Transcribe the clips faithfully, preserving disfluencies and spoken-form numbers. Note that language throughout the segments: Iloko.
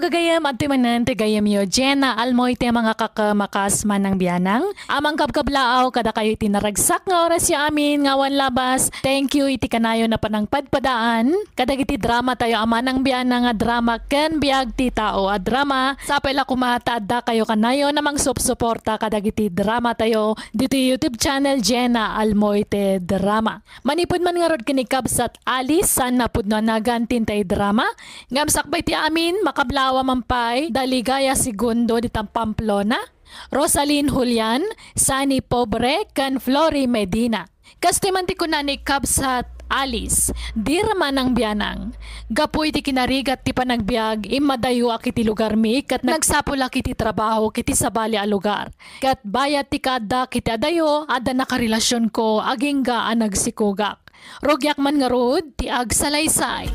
Gayam, adtoy manen ti gayamyo, Jenna Almoite, mga kakamakas manang bianang. Amang kabkablaaw, kadakayo iti naragsak nga orasyo amin nga awan labas. Thank you iti kanayon a panangpadpadaan kadagiti drama tayo a manang bianang nga drama ken biag ti tao a drama. Sapay la koma ta adda kayo kanayon a mangsupsuporta kadagiti drama tayo ditoy YouTube channel Jenna Almoite Drama. Manipud man ngarud ken ni Kabsat Alice, saan a pudno a nagan ti intay drama. Ngem sakbay ti amin, makablaaw man pay da Ligaya Segundo dita Pamplona, Rosalyn Julian, Sunny Pobre, ken Flory Medina. Kastoy man ti kuna ni Kabsat Alice, "Dear manang bianang, gapu iti kinarigat ti panagbiag, immadayoak iti lugarmi ket nagsapulak iti trabaho iti sabali a lugar. Ket bayat ti kaaddak iti adayo, adda nakarelasionko agingga a nagsikogak. Rugiak man ngarud ti agsalaysay."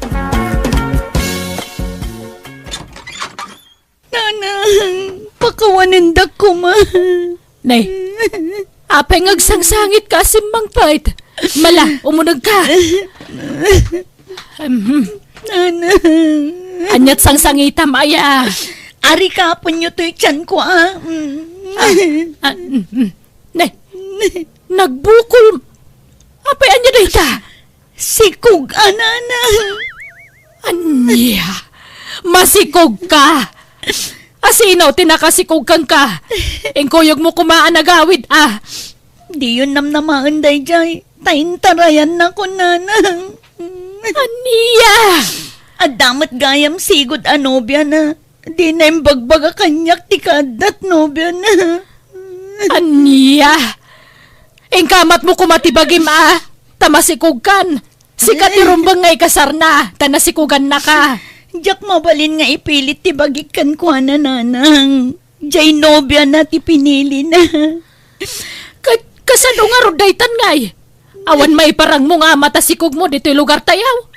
Nanang, pakawanendak koma. Nay, apay nga agsangsangitka a simmangpet? Mala, umunegka. Mhm. Nanang. Ania't sangsangitam, aya? Arikapenyo toy tianko, a. Mm. Ah, ah, mm, mm. Nay, nagbukol. Apay ania dayta? Sikog a, nanang. Ania? Masikog ka? Asino ti nakasikog kenka? Inkuyogmo koma a nagawid, a. Diyon namnamaen daydiay, ta intarayannakon, nanang. Ania? Adda met gayam sigud a nobiana. Dina imbagbaga kaniak ti kaaddat nobiana. Ania? Inkamatmo koma ti bagim, a, ta masikogkan. Sika ti rumbeng nga ikasarna, ta nasikogannaka. Diak mabalin nga ipilit ti bagik kenkuana, nanang. Diay nobiana ti pinilina. Ka-, kasano ngarud daytan, ngay? Awan maiparangmo nga ama ta sikogmo ditoy lugartayo?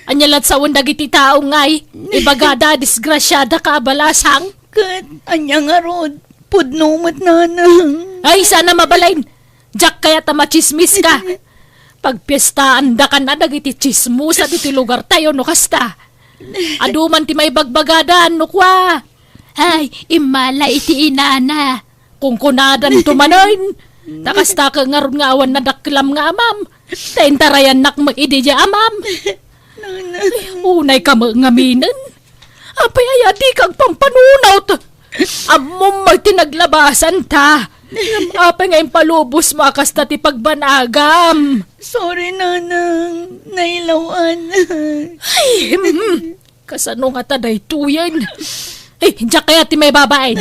Ania la't sawen dagiti tao, ngay? Ibagada a disgrasiadaka a balasang? Ket ania ngarud? Pudno met, nanang. Ay, saan a mabalin. Diak kayat a matsismiska. Pagpiestaandakan a dagiti tsismosa ditoy lugartayo no kasta. Adu man ti maibagbagadan no kua, "Ay, immala iti inana." Kunkunadanto manen. Ta kasta ket ngarud nga awan nadakkelam nga amam. Ta intarayannak met idi diay amam. Nanang. Ay, unayka met ngaminen. Apay aya dika agpampanunot? Ammom met ti naglabasanta. Ngem apay nga impalubosmo a kasta ti pagbanagam? Sorry, nanang. Nailaw-an. Ay, hmm. Kasano ngata daytoyen? Ay, diak kayat ti maibabain.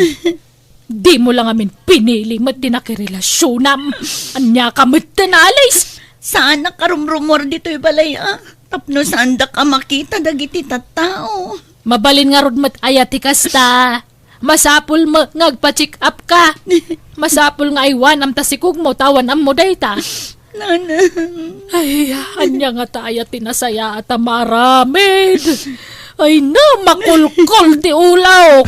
Dimo la ngamin pinili met ti nakirelasionam. Ania ka met ten, Alice? Saanak a rumrumuar ditoy balay, a. Tapno saandak a makita dagiti tattao. Mabalin ngarud met aya ti kasta. Masapul met nga agpa-check up ka. Masapul nga aywanam ta sikogmo ta awan ammo dayta. Nanang. Ay, ania ngata aya ti nasayaat a maaramid? Ay na, makulkol ti ulawko.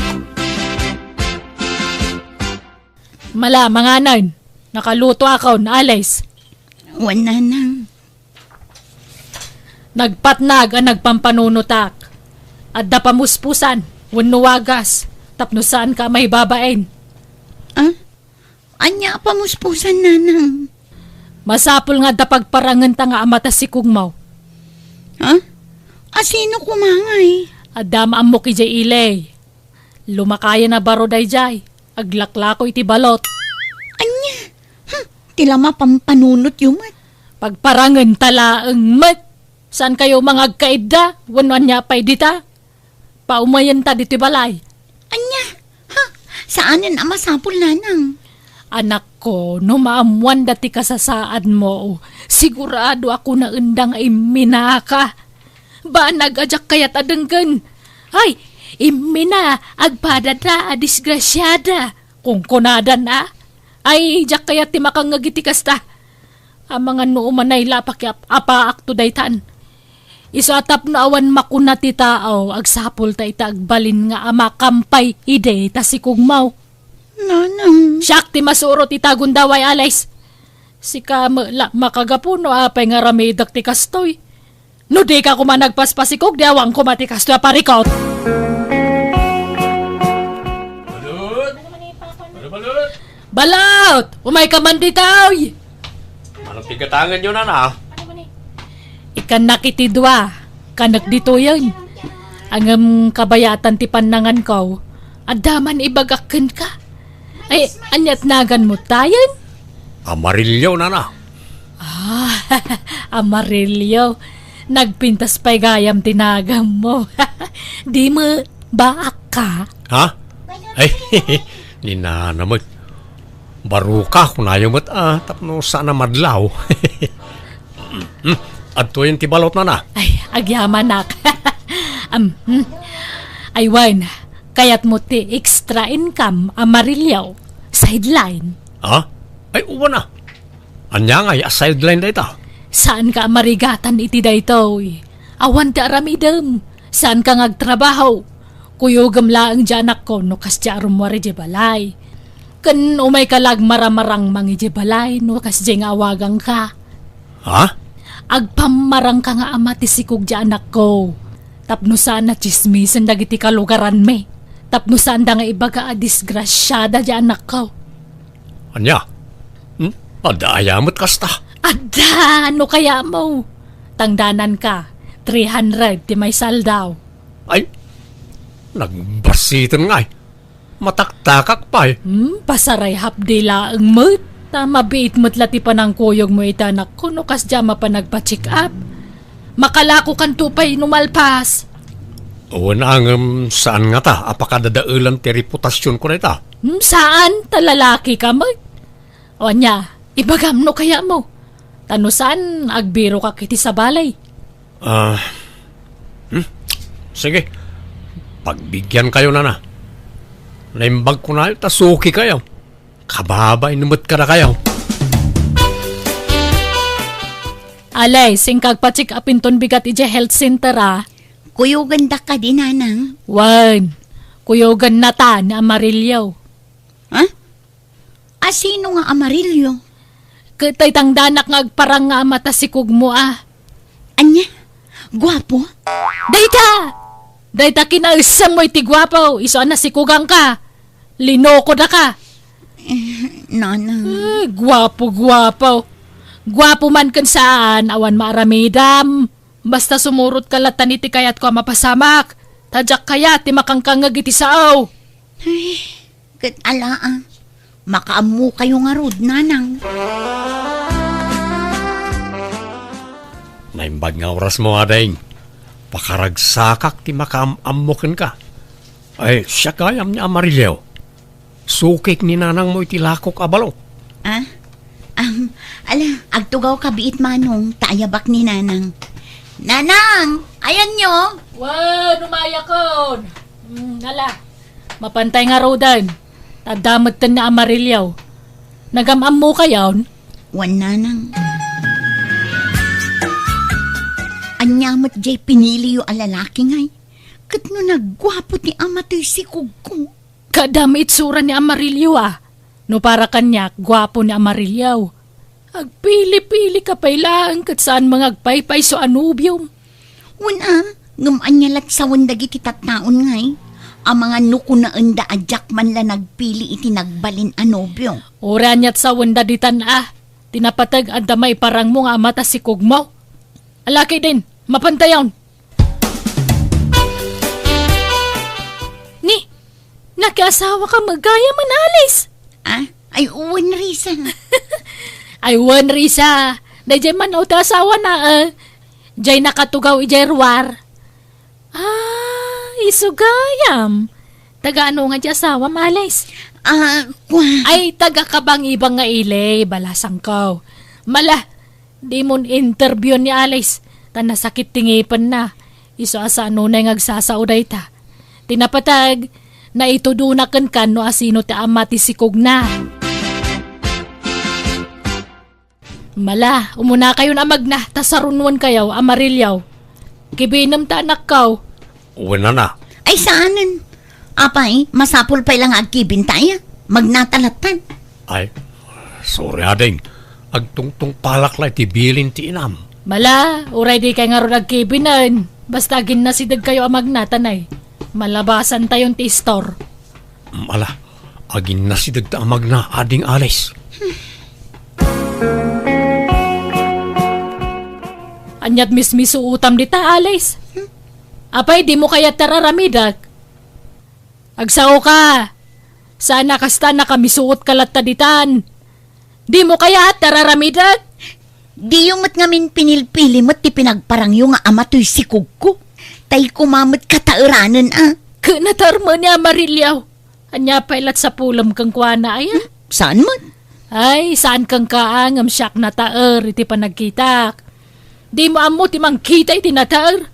Mala, manganen. Nakalutoakon, Alice. Wen, nanang. Nagpatnag a nagpampanunotak. Adda pamuspusan wenno wagas tapno saanka a maibabain. Ah? Ania a pamuspusan, nanang? Masapul nga adda pagparangenta nga ama ta sikogmo. Ha? Asino koma ngay? Adda maammok idiay ili. Lumakayan a baro daydiay. Aglaklako iti balot. Ania? Hmm, ti la mapampanunotyo met. Pagparangenta laeng met. Saankayo mangagkaidda wenno ania pay dita? Paumayenta ditoy balay. Ania? Ha? Saanen a masapul, nanang? Anakko, no maammoanda ti kasasaadmo, sigurado a kunaenda nga imminaka. Banag a diak kayat a denggen. Ay, immina, agpadada a disgrasiada. Kunkunadan a. Ay, diak kayat ti makangngeg iti kasta. Amangan no umanay la pakiap-apaakto daytan. Isu a tapno awan makuna ti tao, agsapulta ita agbalin nga ama kampay idi ta sikogmo. Nanang. Siak ti masurot ita gundaway, Alice. Sika met la makagapu no apay nga aramidek ti kastoy. No dika koma nagpaspasikog, di awan koma ti kastoy a parikut. Balot! Umayka man ditoy! Anong pigatanganyo, nana? Ikannak iti dua, kanek ditoyen. Ngem kabayatan ti pannanganko, adda man ibagak kenka. Ay, ania't naganmo tayen? Amarillo, nana. Ah, Amarillo. Nagpintas pay gayam ti naganmo. Di met, baak ka? Ha? Ay, ni nana met. Baroka, kunayo met, ah, tapno saan a madlaw. Hmm, adtoyen ti balot, nana. Ay, agyamanak. Am, hmm. Ay, wen, kayatmo ti extra income, Amarillo. Sideline. Ha? Ay, wen a. Ania ngay a sideline dayta? Saanka a marigatan iti daytoy. Awan ti aramidem. Saanka nga agtrabaho. Kuyogem laeng diay anakko no kasdiay a rummuar idiay balay. Ken umayka la agmaramarangmang idiay balay no kasdiay nga awagangka. Ha? Agpammarangka nga ama ti sikog diay anakko. Tapno saan a tsismisen dagiti kalugaranmi. Tapno saanda nga ibaga a disgrasiada diay anakko. Ania? Hmm? Adda aya met kasta? Adda! No kayatmo, tangdananka, three hundred ti maisaldaw. Ay, nagbasiten ngay. Mataktakak pay. Hmm, pasaray hapdi laeng met. Ta mabiit met la ti panangkuyogmo iti anakko no kasdiay a mapan agpa-check up. Makalakokanto pay no malpas. Wen a ngem saan ngata a pakadadaelan ti reputasionko dayta. Hmm, saan? Ta lalakika met. O ania, ibagam no kayatmo. Ta no saan, agbirokak iti sabali. Ah, hmm? Sige. Pagbigyankayo, nana. Naimbagko nayo ta sukikayo. Kababain met kadakayo. Alay, singkag pa-check up inton bigat idiay health center, a. Kuyogandak kadi, nanang? Wen, kuyogannata ni Amarillo. Ha? Asino nga Amarillo? Ket tay tangdanak nga agparang nga ama ta sikogmo, a. Ania? Guapo? Dayta! Dayta kinaesemmo iti guapo, isu a nasikogangka. Linokodaka. Eh, nana. Eh, guapo, guapo. Guapo man ken saan, awan maaramidam. Basta sumurotka latta iti kayatko a mapasamak. Ta diak kayat ti makangkangngeg iti sao. Ay, ket ala, a. Makaammokayo ngarud, nanang. Naimbag nga orasmo, ading. Pakaragsakak ti makaam-ammo kenka. Ay, siak gayam ni Amarillo. Sukik ni nanangmo iti lakok a balo. Ah? Am, ala, agtugawka biit, manong, ta ayabak ni nanang. Nanang, ayanyo? Wen, umayakon. Hmm, ala. Mapantay ngaruden. Ta adda metten ni Amarillo. Nagam-ammokayon? Wen, nanang. Ania met diay piniliyo a lalaki ngay? Ket no nagguapo ti ama ti sikogko? Kaadda met itsura ni Amarillo, a. No para kaniak, guapo ni Amarillo. Agpili-pilika pay laeng ket saanmo nga agpaypayso a nobiom. Wen a, ngem ania lat sawen dagiti tattaon ngay? Amangan no kunaenda a diak man la nagpili iti nagbalin a nobio. Uray aniat sawenda ditan a, ti napateg adda maiparangmo nga ama ta sikogmo. Alakiden, mapantayon. Ni, nakiasawaka met gayam, Alice? Ah, ay wen, Risa. Ay wen, Risa. Daydiay man ti asawana, eh. Diay nakatugaw idiay ruar. Ah, isu gayam. Taga ano nga ti asawam, Alice? Ah, kua- Ay, taga Kabangibang nga ili, balasangko. Mala, dimon interview ni Alice, ta nasakit ti ngipenna. Isu a saan unay nga agsasao dayta. Ti napateg, naitudona kenka no asino ti ama ti sikogna. Mala, umunakayon a magna, ta sarunoenkayo, Amarillo. Kibinem ta anakko. Wen, nana. Ay, saanen. Apay, masapul pay la nga agkibin tayo. Magnata lattan. Ay, sorry, ading. Agtungtungpalak la iti bilin ti inam. Mala, uray dikay ngarud agkibinen. Basta aginnasidegkayo a magnata, nay. Malabasantayon ti istor. Mala, Aginnasideg ta amagna, Ading Alice. Ania't mismisuotam dita, Alice? Apay, dimo kayat ti ar-aramidek? Agsao ka. Saan a kasta, nakamisuot ka latta ditan. Dimo kayat ti ar-aramidek? Diyo met ngamin pinilpili met ti pinagparangyo nga ama toy sikogko. Tay koma met kataeranen a. Ket nataer met ni Amarillo. Ania pay lat sapulem kenkuana, aya? Hmm, saan met? Ay, saan kenka, ngem siak nataer iti panagkitak. Dimo ammo ti mangkita iti nataer?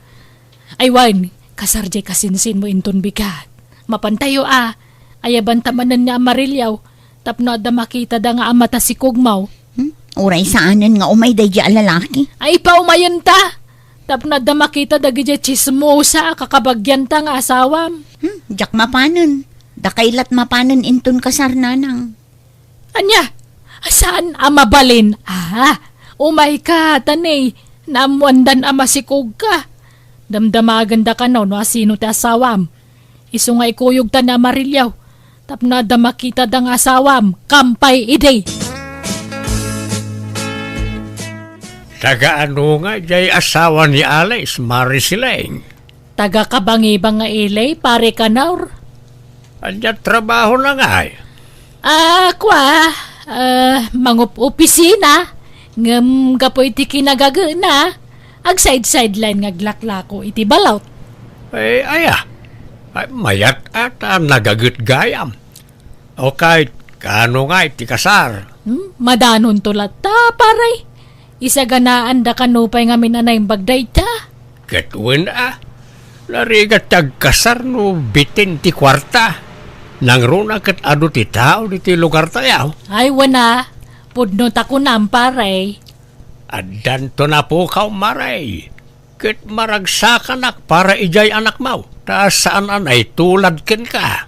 Ay wen, kasar jay kasinsinmo inton bigat. Mapantayo a, ayabanta manen ni Amarillo, tapno adda makitada nga ama ta sikogmo. Hmm? Uray saanen nga umay daydi a lalaki. Ay, paumayenta! Tapno adda makita dagiti chismosa a kakabagianta nga asawam. Hmm? Diak mapanen. Dakay lat mapanen inton kasar, nanang. Ania? Saan a mabalin? Ah, umayka, ta nay, naammoandan a masikogka. Damdamagenda kano no asino ti asawam. Isu nga ikuyogta ni Amarillo. Tapno adda makitada nga asawam, kampay idi. Taga ano nga jay asawa ni Alice, Mari Sileng? Taga Kabangibang nga ili, Pare Kanor. Ania trabahona ngay? Ah, kua, ah, mangup-opisina, ngem gapu iti kinagagena, agsaid-sideline nga aglaklako iti balot. Eh, aya, ay, mayat a ta nagaget gayam. Okay, kaano ngay ti kasar? Hmm, madanonto latta, pare. Isaganaanda kano pay ngamin a naimbag dayta? Ket wen a, narigat ti agkasar no bitin ti kuarta. Nangruna ket adu ti tao ditoy lugartayo. Ay, wen a, pudno ta kunam, pare. Addanto napukaw, Mari. Ket maragsakanak para idiay anakmo, ta saan a naitulad kenka.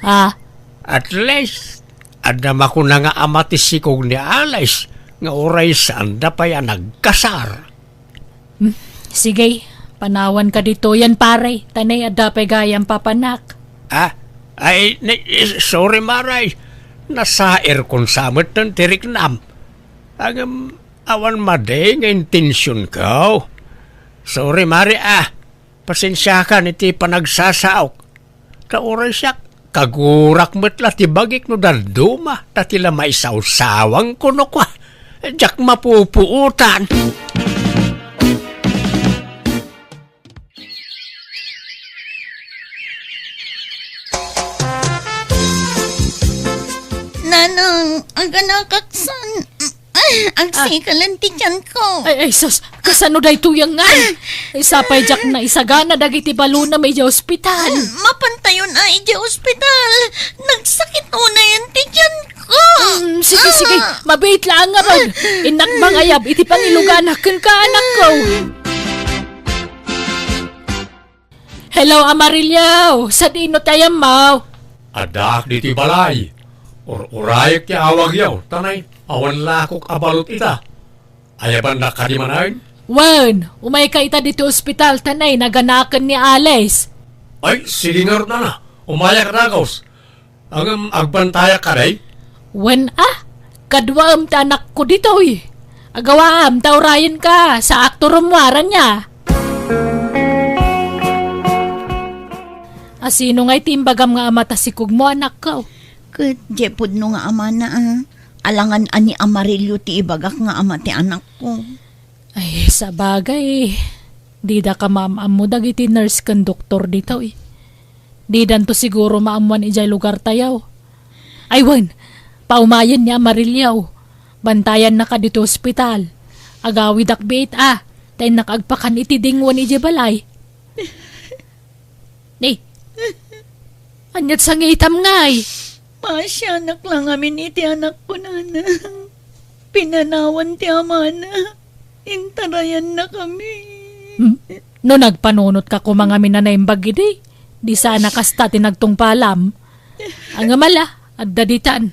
Ah? At least, adda makuna nga ama ti sikog ni Alice nga uray saanda pay a nagkasar. Hmm, sige, panawanka ditoyen, pare, ta nay adda pay gayam papanak. Ah, ay, nay, sorry, Mari. Nasairkon sa met ti riknam. Ngem, awan madi nga intensionko. Sorry, Mari, ah. Pasensiakan iti panagsasaok. Ta uray siak, kagurak met la ti bagik no dadduma, ta ti la maisawsawang kuno kua. Diak mapupuotan. Nanang, aganakaksan. Agsikalen ti tiyanko. Ay, ay, sus, kasano daytoy ngay? Ay, sapay diak naisagana dagiti balonam idiay ospital. Mapantayon a idiay ospital. Nagsakit unayen ti tiyanko. Mm, sige, sige. Mabiit laeng ngarud. Innak mangayab iti pangiluganak kenka, anakko. Hello, Amarillo! Sadino ti ayammo? Addaak ditoy balay. Ur-urayek ti awagyo, ta nay, awan lakok a balot ita. Ayabannak kadi manen? Wen, umayka ita ditoy ospital, ta nay, naganaken ni Alice. Ay, sige ngarud, nana. Umayak dagus. Ngem agbantayak kadi? Wen a, kaduaem ti anakko ditoy. Agawaam ta urayenka, saak ti rummuar, ania. Asino ngay ti imbagam nga ama ta sikogmo, anakko? Ket diay pudno nga amana a. Alangan a ni Amarillo ti ibagak nga ama ti anakko. Ay, sabagay, dida kamaam-ammo dagiti nurse ken doktor ditoy. Didanto siguro maammuan idiay lugartayo. Ay wen, paumayen ni Amarillo. Bantayannaka ditoy ospital. Agawidak biit a, ta innak agpakan iti dingwen idiay balay. Ni, ania't sangitam ngay? Maasianak la ngamin iti anakko, nana. Pinanawan ti amana. Intarayannakami. Hmm? No nagpanunotka koma ngamin a naimbag idi, di sana kasta ti nagtungpalam. Ngem ala, adda ditan.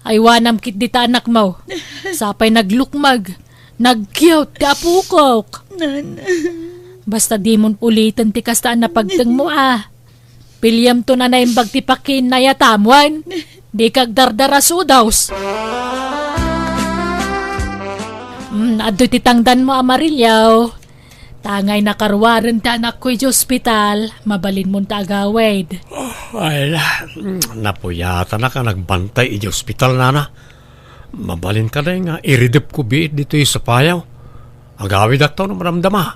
Aywanam ketdi ta anakmo. Sapay naglukmeg, nagkiut ti apokok. Nana. Basta dimon uliten ti kasta a napagtengmo a. Piliem to na naimbag ti pakiinnayatam, wen? Dika agdardara sudaws. Hmm, adtoy ti tangdanmo, Amarillo. Tangay nakaruaren ti anakko idiay ospital, mabalinmon ta agawid. Ay, napuyatanak a nagbantay idiay ospital, nana. Mabalin kadi nga iridepko biit ditoy sapayaw. Agawidakto no madamdama.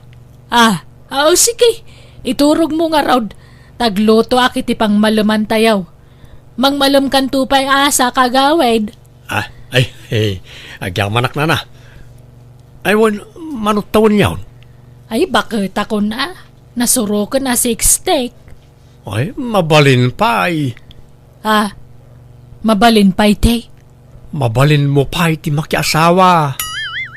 Ah, ah, o sige. Iturogmo ngarud. Taglutoak iti pangmalemantayo. Mangmalemkanto pay a sa kagawid. Ah, ay, eh, agyamanak, nana. Ay, wen, manutta wen yaon? Ay, baketakon a. Nasuroken a sixty. Ay, mabalin pay. Ah, mabalin pay, te? Mabalinmo pay ti makiasawa.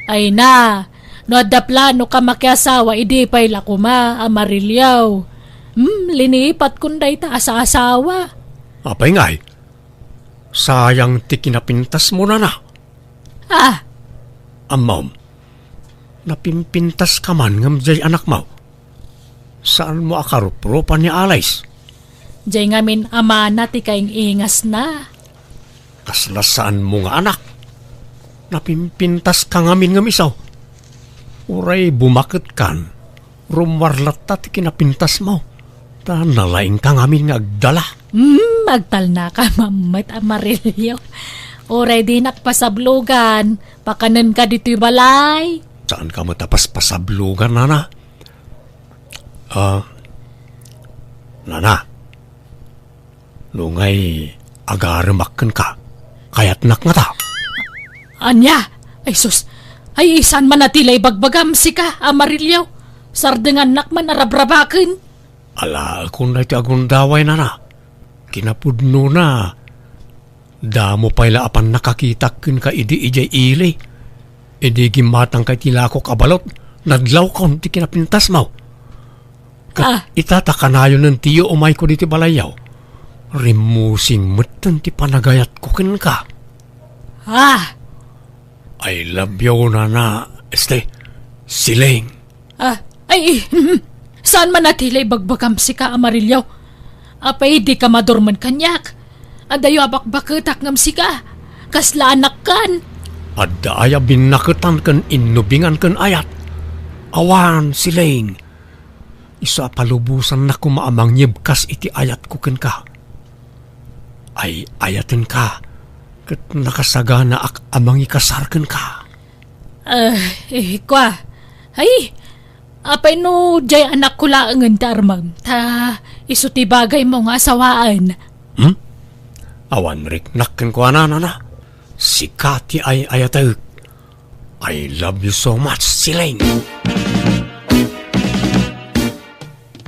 Ay na, no adda plano ka makiasawa, idi pay la koma, Amarillo. Hmm, linipatkon dayta a saasawa. Apay ngay? Sayang ti kinapintasmo, nana. Ah! Ammom, napimpintaska man ngem diay anakmo. Saanmo a karupropan ni Alice? Diay ngamin amana ti kaing-ingasna. Kasla saanmo nga anak? Napimpintaska ngamin ngem isu. Uray bumaketkan, rummuar latta ti kinapintasmo, ta nalaingka ngamin nga agdala. Hmm, agtalnaka mammet, Amarillo. Uray dinak pasablogan, pakanenka ditoy balay. Saanka met a paspasablogan, nana? Ah, nana, no ngay agaremak kenka, kayatnak ngata? Ania? Ay sus! Ay, saan man a ti la ibagbagam, sika, Amarillo? Sardengannak man a rabrabaken. Alaekon daytoy a gundaway, nana. Kinapudnona, damo pay la a pannakakitak kenka idi idiay ili. Idi gimmatangka iti lakok a balot, nadlawkon ti kinapintasmo. Ket Ah. ita ta kanayonen ti yuumayko ditoy balayyo, rimmusing metten ti panagayatko kenka. Ah! I love you, nana, este, Siling. Ah, ay, saan man a ti la ibagbagam, sika, Amarillo? Apay, dika madurmen kaniak? Adayo a bakbaketak ngem sika, kasla anakkan. Adda aya binnaketan ken innubingan ken ayat? Awan, Siling. Isu a palubosannak koma a mangyebkas iti ayatko kenka. Ay-ayatenka, ket nakasaganaak a mangikasar kenka. Ah, eh, kua. Ay, apay no diay anakko laengen ti armem, ta isu ti bagaymo nga asawaen. Hmm? Awan riknak kenkuana, nana. Sika ti ay-ayatek. I love you so much, Siling.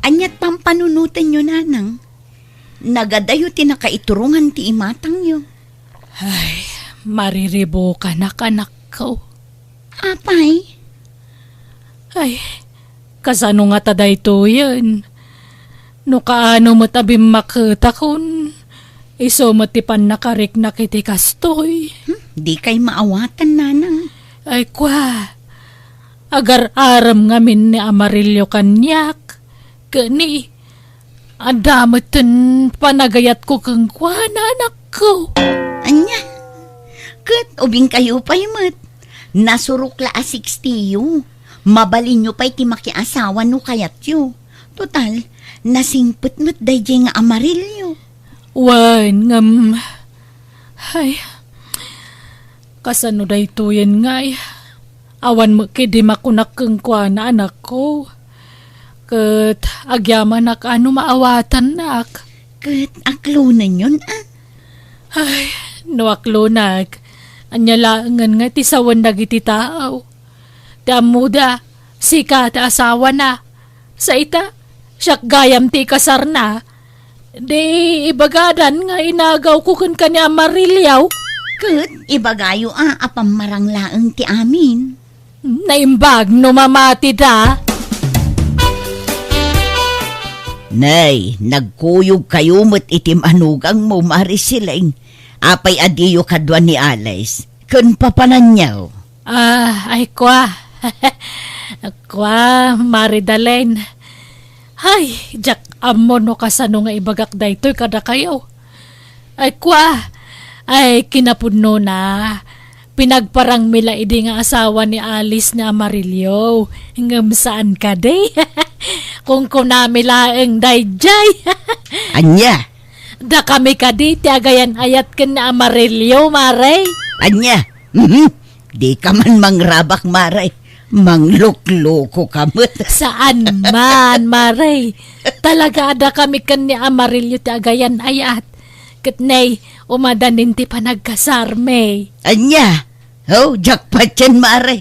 Ania't pampanunotenyo, nanang? Nagadayo ti nakaiturongan ti imatangyo. Ay, mariribukanak, anakko. Apay? Ay, kasano ngata daytoyen? No kaano met a bimmaketakon, isu met ti pannakariknak iti kastoy. Hmm, dikay maawatan, nanang. Ay, kua, agar-arem ngamin ni Amarillo kaniak, ken ni, adda metten panagayatko kenkuana, anakko. Ania? Ket ubingkayo pay met. Nasurok la a sixty-yo. Mabalinyo pay ti makiasawa no kayatyo. Total, nasingpet met daydiay nga Amarillo. Wen, ngem, ay, kasano daytoyen ngay? Awan met ketdi makunak kenkuana, anakko. Ket agyamanak a no maawatannak. Ket aklonenyon a? Ay, no aklonak, ania laengen nga ti sawen dagiti tao? Ti ammoda, sika ti asawana. Sa ita, siak gayam ti ikasarna. Di ibagadan nga inagawko kenka ni Amarillo. Ket ibagayo a, a pammarang laeng ti amin. Naimbag no mamatida. Nay, nagkuyogkayo met iti manugangmo, Mari Siling. Apay a diyo kadua ni Alice ken papananyo? Ah, ay, kua. Kua, Mari Dalen. Ay, diak Ammo no kasano nga ibagak daytoy kadakayo? Ay, kua, ay, kinapudnona, pinagparangmi la idi nga asawa ni Alice ni Amarillo. Ngem saan kadi? Kunkunami laeng dayjay. Ania? Dakami kadi ti agayan-ayat ken ni Amarillo, Mare? Ania? Mhm. Dika man mangrabak, Mare. Manglukluko ka met. Saan man, Mare. Talaga, adda kami ken ni Amarillo ti agayan-ayat. Ket nay, umadanin ti panagkasarmi. Ania? Oh, jackpot yan, Mare.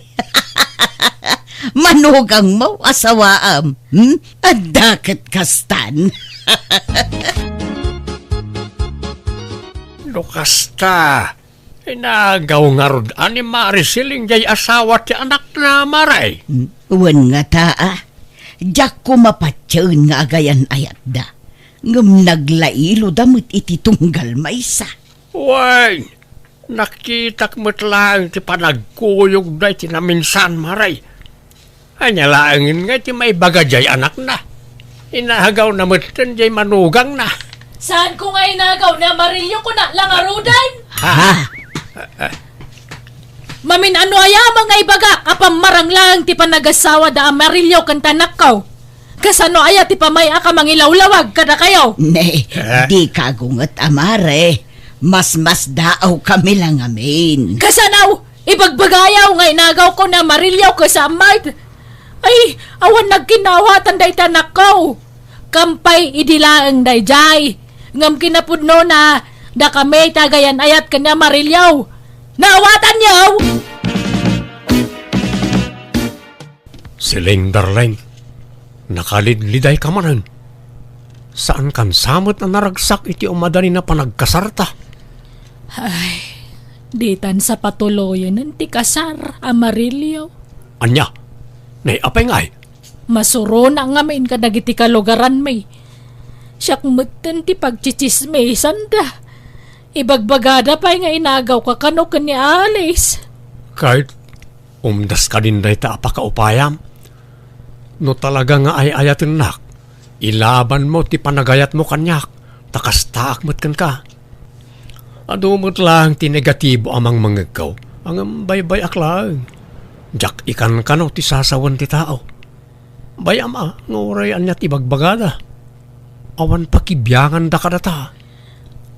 Manugang mo, asawaam. Hmm? Adda ket kastan. No kasta, inagaw ngarud a ni Maricel jay asawa ti anakna, Mare? Mm, wen ngata, a. Diak koma patien nga agayan-ayatda. Ngem naglailoda met iti tunggal maysa. Wen, nakitak met laeng ti panagkuyogda iti naminsan, Mare. Ania laengen nga iti maibaga jay anakna? Inagawna metten jay manugangna. Saanko nga inagaw ni Amarillo, kuna la ngaruden? Ha? Ha? Mamin-ano aya man nga ibagak a pammarang laeng ti panagasawa da Amarillo ken ti anakko? Kasano aya ti pamay-ak a mangilawlawag kadakayo? Ne, eh? Dika agunget, a Mare. Masmasdaaw kami la ngamin. Kasano? Ibagbagayaw nga inagawko ni Amarillo ken ni Mart. Ay, awan nagkinawatan dayta anakko. Kampay idi laeng dayjay. Ngem kinapudnona, dakami ti agayan-ayat ken ni Amarillo. Naawatanyo? Siling, darling, nakalidlidayka manen. Saankan sa met a naragsak iti umadanin a panagkasarta. Ay, ditan sa patuloyen ti kasar, Amarillo. Ania? Nay, apay ngay? Masurona ngamin kadagiti kalugaranmi. Siak metten ti pagtsitsismisanda. Ibagbagada pay nga inagawka kano ken ni Alice. Kayat, umdas kadin dayta a pakaupayam. No talaga nga ay-ayatennak, ilabanmo ti panagayatmo kaniak, ta kastaak met kenka. Adu met laeng ti negatibo a mangmangegko, ngem baybay-ak laeng. Diak ikankano ti sasawen ti tao. Bay-am a nga uray ania ti ibagbagada. Awan pakibianganda kadata.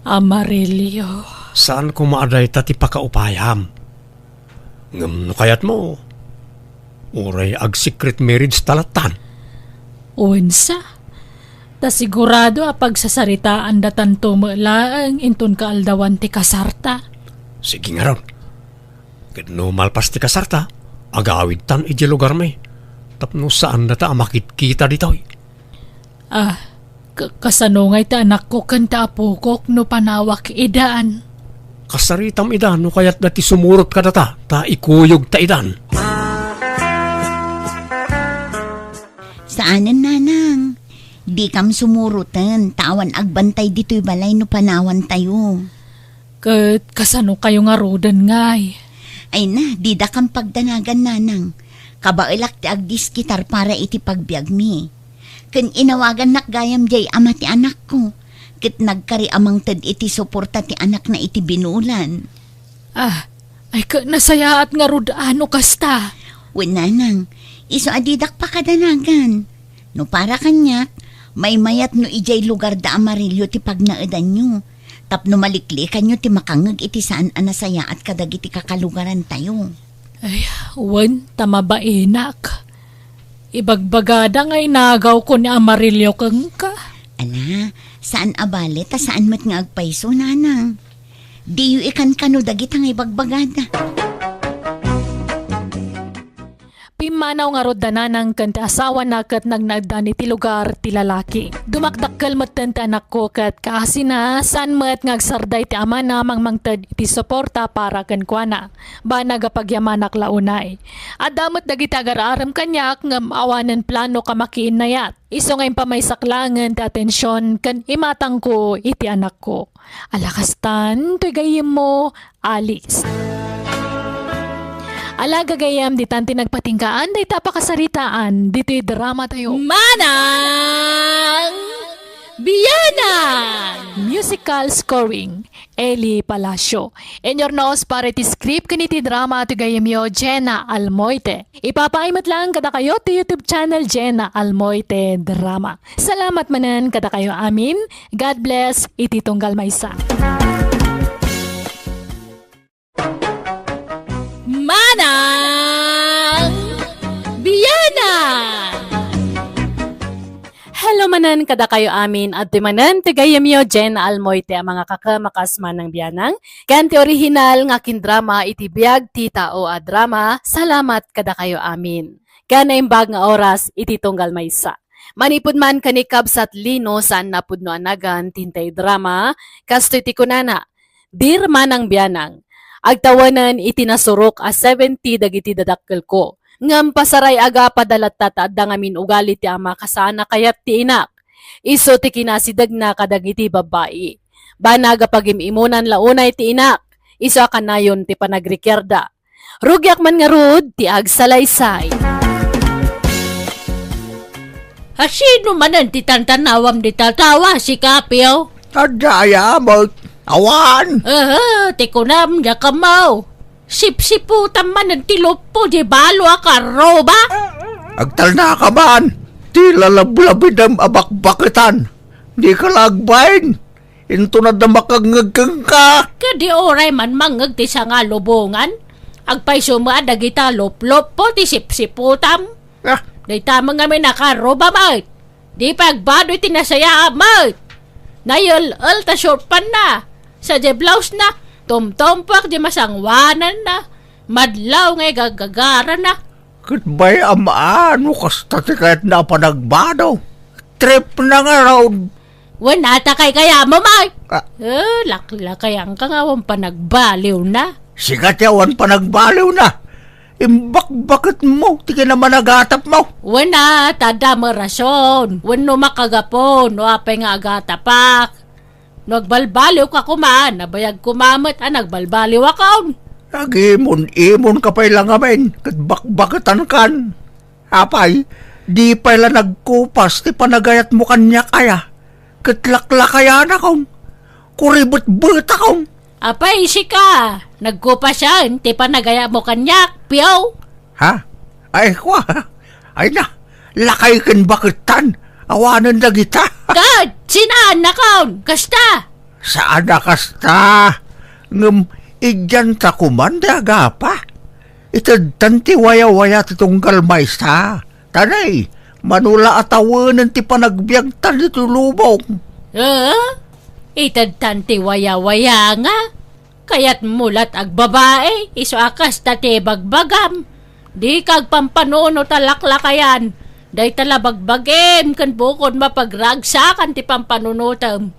Amarillo. Saan koma a dayta ti pakaupayam. Ngem no kayatmo, uray ag-secret marriage ta lattan. Wensa, ta sigurado a pagsasaritaandatanto met laeng inton kaaldawan ti kasarta. Sige ngarud. Ket no malpas ti kasarta, agawidtan idiay lugarmi, tapno saandata a makitkita ditoy. Ah, ka-, kasano ngay ti anakko ken ti apokok no panawak idan? Kasaritam ida no kayatda ti sumurot kadata, ta ikuyogta idan. Saanen, nanang. Dikam sumuroten, ta awan agbantay ditoy balay no panawantayo. Ket kasano kayo ngaruden ngay? Ay na, didakam pagdanagan, nanang. Kabaelak ti agdiskitar para iti pagbiagmi. Ken inawagannak gayam diay ama ti anakko, ket nagkari a mangted iti suporta ti anakna iti binulan. Ah, ay ket nasayaat ngarud a no kasta. Wen, nanang, isu a didak pakadanagan. No para kaniak, maymayat no idiay lugar da Amarillo ti pagnaedanyo, tapno maliklikanyo ti makangeg iti saan a nasayaat kadagiti kakalugarantayo. Ay, wen, ta mabainak. Ibagbagada nga inagawko ni Amarillo kenka. Ala, saan a bale ta saan met nga agpayso, nanang. Diyo ikankano dagita nga ibagbagada. Pimmanaw ngarud da nanang ken ti asawana ket nagnaeddan iti lugar ti lalaki. Dumakdakkel metten ti anakko ket kaasina, saan met nga agsarday ti amana mangmangted iti suporta para kenkuana. Banag a pagyamanak la unay. Adda met dagiti agar-arem kaniak ngem awanen plano a makiinnayat. Isu nga impamaysak laengen ti atension ken imatangko iti anakko. Ala kastan, toy gayyemmo, Alice. Ala gagayyem, ditan ti nagpatinggaan dayta a pakasaritaan ditoy dramatayo. Manang! Bianang! Musical scoring, Eli Palacio. Inyurnos para iti script ken iti drama ti gayyemyo, Jenna Almoite. Ipapaay met lang kadakayo ti YouTube channel, Jenna Almoite Drama. Salamat manen kadakayo amin. God bless iti tunggal maysa. Manang Bianang! Hello manen kadakayo amin. Adtoy manen ti gayyemyo, Jenna Almoite a mangakakemmakas, Manang Bianang. Ken ti orihinal nga kindrama iti biag ti tao a drama, salamat kadakayo amin. Ken naimbag nga oras iti tunggal maysa. Manipud man ken ni Kabsat Lino, saan a pudno a nagan ti intay drama, kastoy ti kunana, Dear Manang Bianang, agtawenen iti nasurok a seventy dagiti dadakkelko, ngem pasaray a gapa da latta ta adda ngamin ugali ti ama kasano a kayat ti inak. Isu ti kinasidegna kadagiti babbai. Banag a pagim-imunan la unay ti inak, isu a kanayon ti panagrikiarda. Rugiak man ngarud ti agsalaysay. Asino manen ti tantanawam dita a tawa, sika, Pio? Adda aya met. Awan. Aha, ti kunam, diak ammo. Sipsiputam manen ti luppo diay balo a karruba. Agtalnaka man. Ti lalablabidem a bakbaketan. Dika la agbain. Inton adda makangngeg kenka. Kadi uray man mangngeg ti sangalubongan, agpayso met a dagita lupluppo ti sipsiputam. Ah. Dayta met ngamin a karruba met. Di pay agbado iti nasayaat met. Nayel-el ta shortpantna. Sadiay blousena, tumtumpuak diay masangoananna. Madlaw nga igagagarana. Ket bay-am a no kasta ti kayatna a panagbado. Tripna ngarud. Wen, ata kay kayatmo, Mike? Ah. Eh, laklakayanka nga awan panagbaliwna. Sika ti awan panagbaliwna. Imbakbaketmo ti kinamanagatapmo. Wen, ah, ta adda met rason. Wenno makagapu no apay nga agatapak. No agbalbaliwka koma, nabayag koma met a nagbalbaliwakon. Agimon-imonka pay la ngamin, ket bakbaketankan. Apay, di pay la nagkupas ti panagayatmo kaniak aya? Ket laklakayanakon, kuribetbetakon. Apay, sika, nagkupasen ti panagayatmo kaniak, Pio? Ha? Ay, kua. Ay na, lakay ken baketan, awanen dagita. Ket, sinaannakon, kasta? Saan a kasta. Ngem, idianta koman ti agapa. Itedtan ti wayawaya ti tunggal maysa. Tanay, mano la a tawenen ti panagbiagtan ditoy lubong. Eh? Itedtan ti wayawaya nga? Kayatmo lat agbabai, isu a kasta ti ibagbagam. Dika agpampanunot a laklakayan. Dayta la bagbagim ken bukod mapagragsakan ti pampanunotem.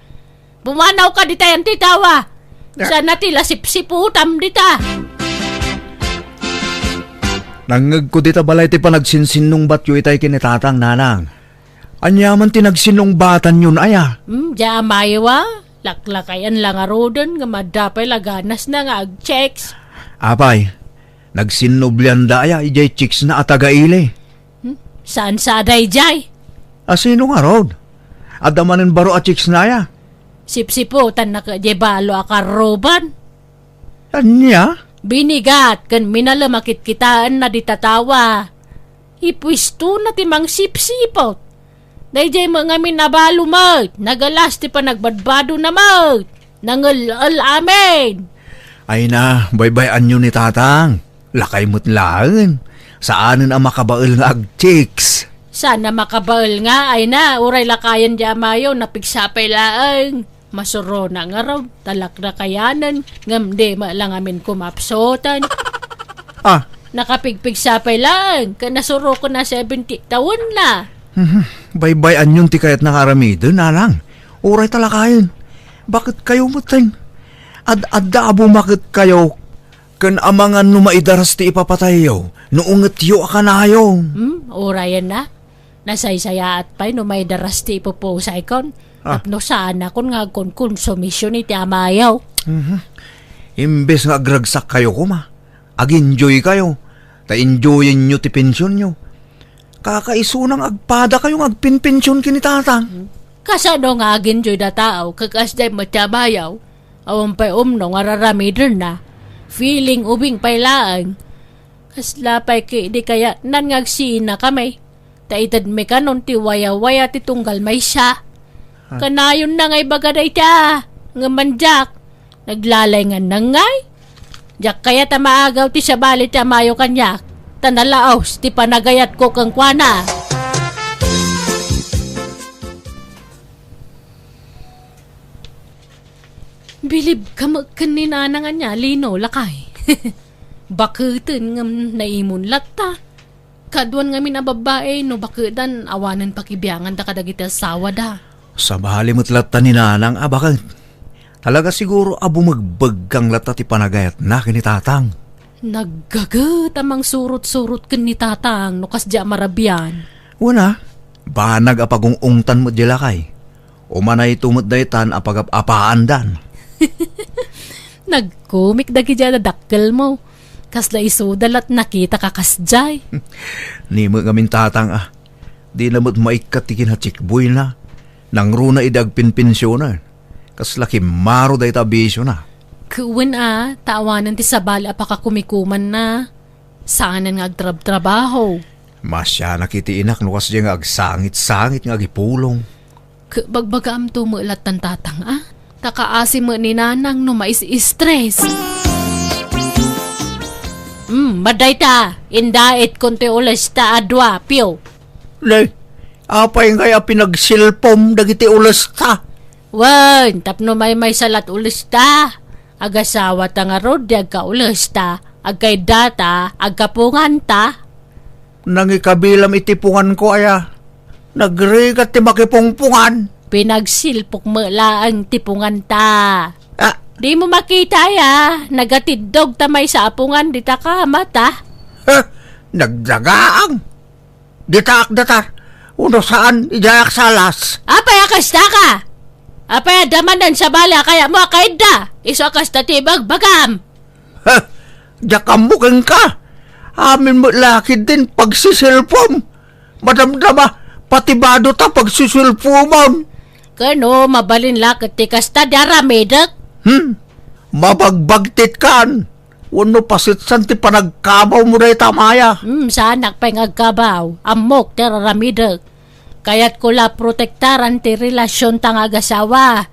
Pumanawka ditayan ti tawa. Ah. Sana ti la sipsiputam dita. Nangngegko dita balay ti panagsinsinnungbatyo itay ken ni Tatang, Nanang. Ania man ti nagsinnungbatanyon aya? Hmm, diay amayo a. Laklakayan la ngaruden nga madda pay la ganasna nga agchicks. Apay, nagsinnublianda aya idiay chicksna a taga-ili? Hmm? Saan sa daydiay? Asino ngarud? Adda manen baro a chicksna aya? Sipsiputanna ket diay balo a karruban. Ania? Binigat ken minalem a kitkitaenna dita tawa. Ipuestona ti mangsipsiput. Daydiay met ngamin a balo met, nagalas ti panagbadbadona met. Nangel-el amin. Ay na, baybay-anyo ni Tatang. Lakay met laeng. Saanen a makabael nga agchicks. Saan a makabael nga, ay na, uray lakayen diay amayo, napigsa pay laeng. Masurona ngarud, ta laklakayanen, ngem di met la ngamin kumapsutan. Ah. Nakapigpigsa pay laeng, ket nasuroken a seventy tawenna. Mhm. Baybay-anyon ti kayatna nga aramiden, Nanang. Uray ta lakayen. Baket kayo metten. Ad-adda a bumaket kayo ken amangan no maidaras ti ipapatayyo, no ungetyo a kanayon. Hmm, urayen na. Nasaysayaat pay no maidaras ti ipupusaykon. Ah. Tapno saanakon nga agkonkonsumision iti amayo. Mhm. Imbes nga agragsak kayo koma, ag-enjoy kayo, ta enjoyenyo ti pensionyo. Kakaisuna nga agpada kayo nga agpenpension ken ni Tatang. Hmm. Kasano nga aginjoy da tao, kakasdiay met ti amayo? Awan pay umno nga raramidenna. Feeling ubing pay laeng. Kasla pay kadi kayatnan nga agsinakami. Ta itedmi kanon ti wayawaya ti tunggal maysa. Ah. Kanayonna nga ibaga dayta, ngem mandiak, naglalay nga nangngay. Diak kayat a maagaw ti sabali ti amayo kaniak, ta nalaos ti panagayatko kenkuana. Bilib ka met ken ni Nanang ania, Lino, lakay. Baketen ngem naimon latta. Kaduan ngamin a babbai, no bakedan, awanen pakibianganda kadagiti asawada. Sabali met latta ni Nanang a baket. Talaga siguro a bumegbegkang latta ti panagayatna ken ni Tatang. Naggaget a mangsurot-surot ken ni Tatang no kasdiay a marabian. Wen a, banag a pagung-ungtan met di lakay. Umanayto met daytan a pagap-apaandan. Nagkomik dagiti a dadakkelmo. Kasla isuda la ti nakitaka kasdiay. Ni met ngamin Tatang a, dina met maikkat ti kinachikboyna. Nangruna idi agpinpensionan. Kasla kimmaro dayta a bisiona. Ket wen a, ta awanen ti sabali a pakakumikumanna. Saanen nga agtrabtrabaho. Masianak iti inak no kasdiay nga agsangit-sangit nga agipulong. Ket bagbagaamto met lattan Tatang a? Ta kaasi met ni Nanang no mais-stress. Hmm, madayta, indaitkon ti ulesta a dua, Pio. Nay, apay ngay a pinagsilpom dagiti ulesta? Wen, tapno maymaysa lat ulesta. Agasawata ngarud ti agkaulesta, agkaiddata, agkapunganta. Nangikabilam iti punganko aya. Nagrigat ti makipungpungan. Pinagsilpok met laeng ti punganta. Ah. Dimo makita aya, nagatiddog ta maysa a pungan dita kamata. Ha? Nagdagaang. Ditaak datar. Uno saan, idiayak salas. Apay a kasta ka? Apay a damanen sabali a kayatmo a kaidda? Isu a kasta ti ibagbagam. Ha? Diak ammo kenka. Amin met la ketdin pagsisilpom. Madamdama, pati bado ta pagsisilpomon. Ken no, mabalin la ket ti kasta di aramidek. Hmm? Mabagbagtitkan. Wenno pasitsan ti panagkabawmo dayta a maya. Hmm, saanak pay nga agkabaw. Ammok ti raramidek. Kayatko la protektaran ti relasionta nga agasawa.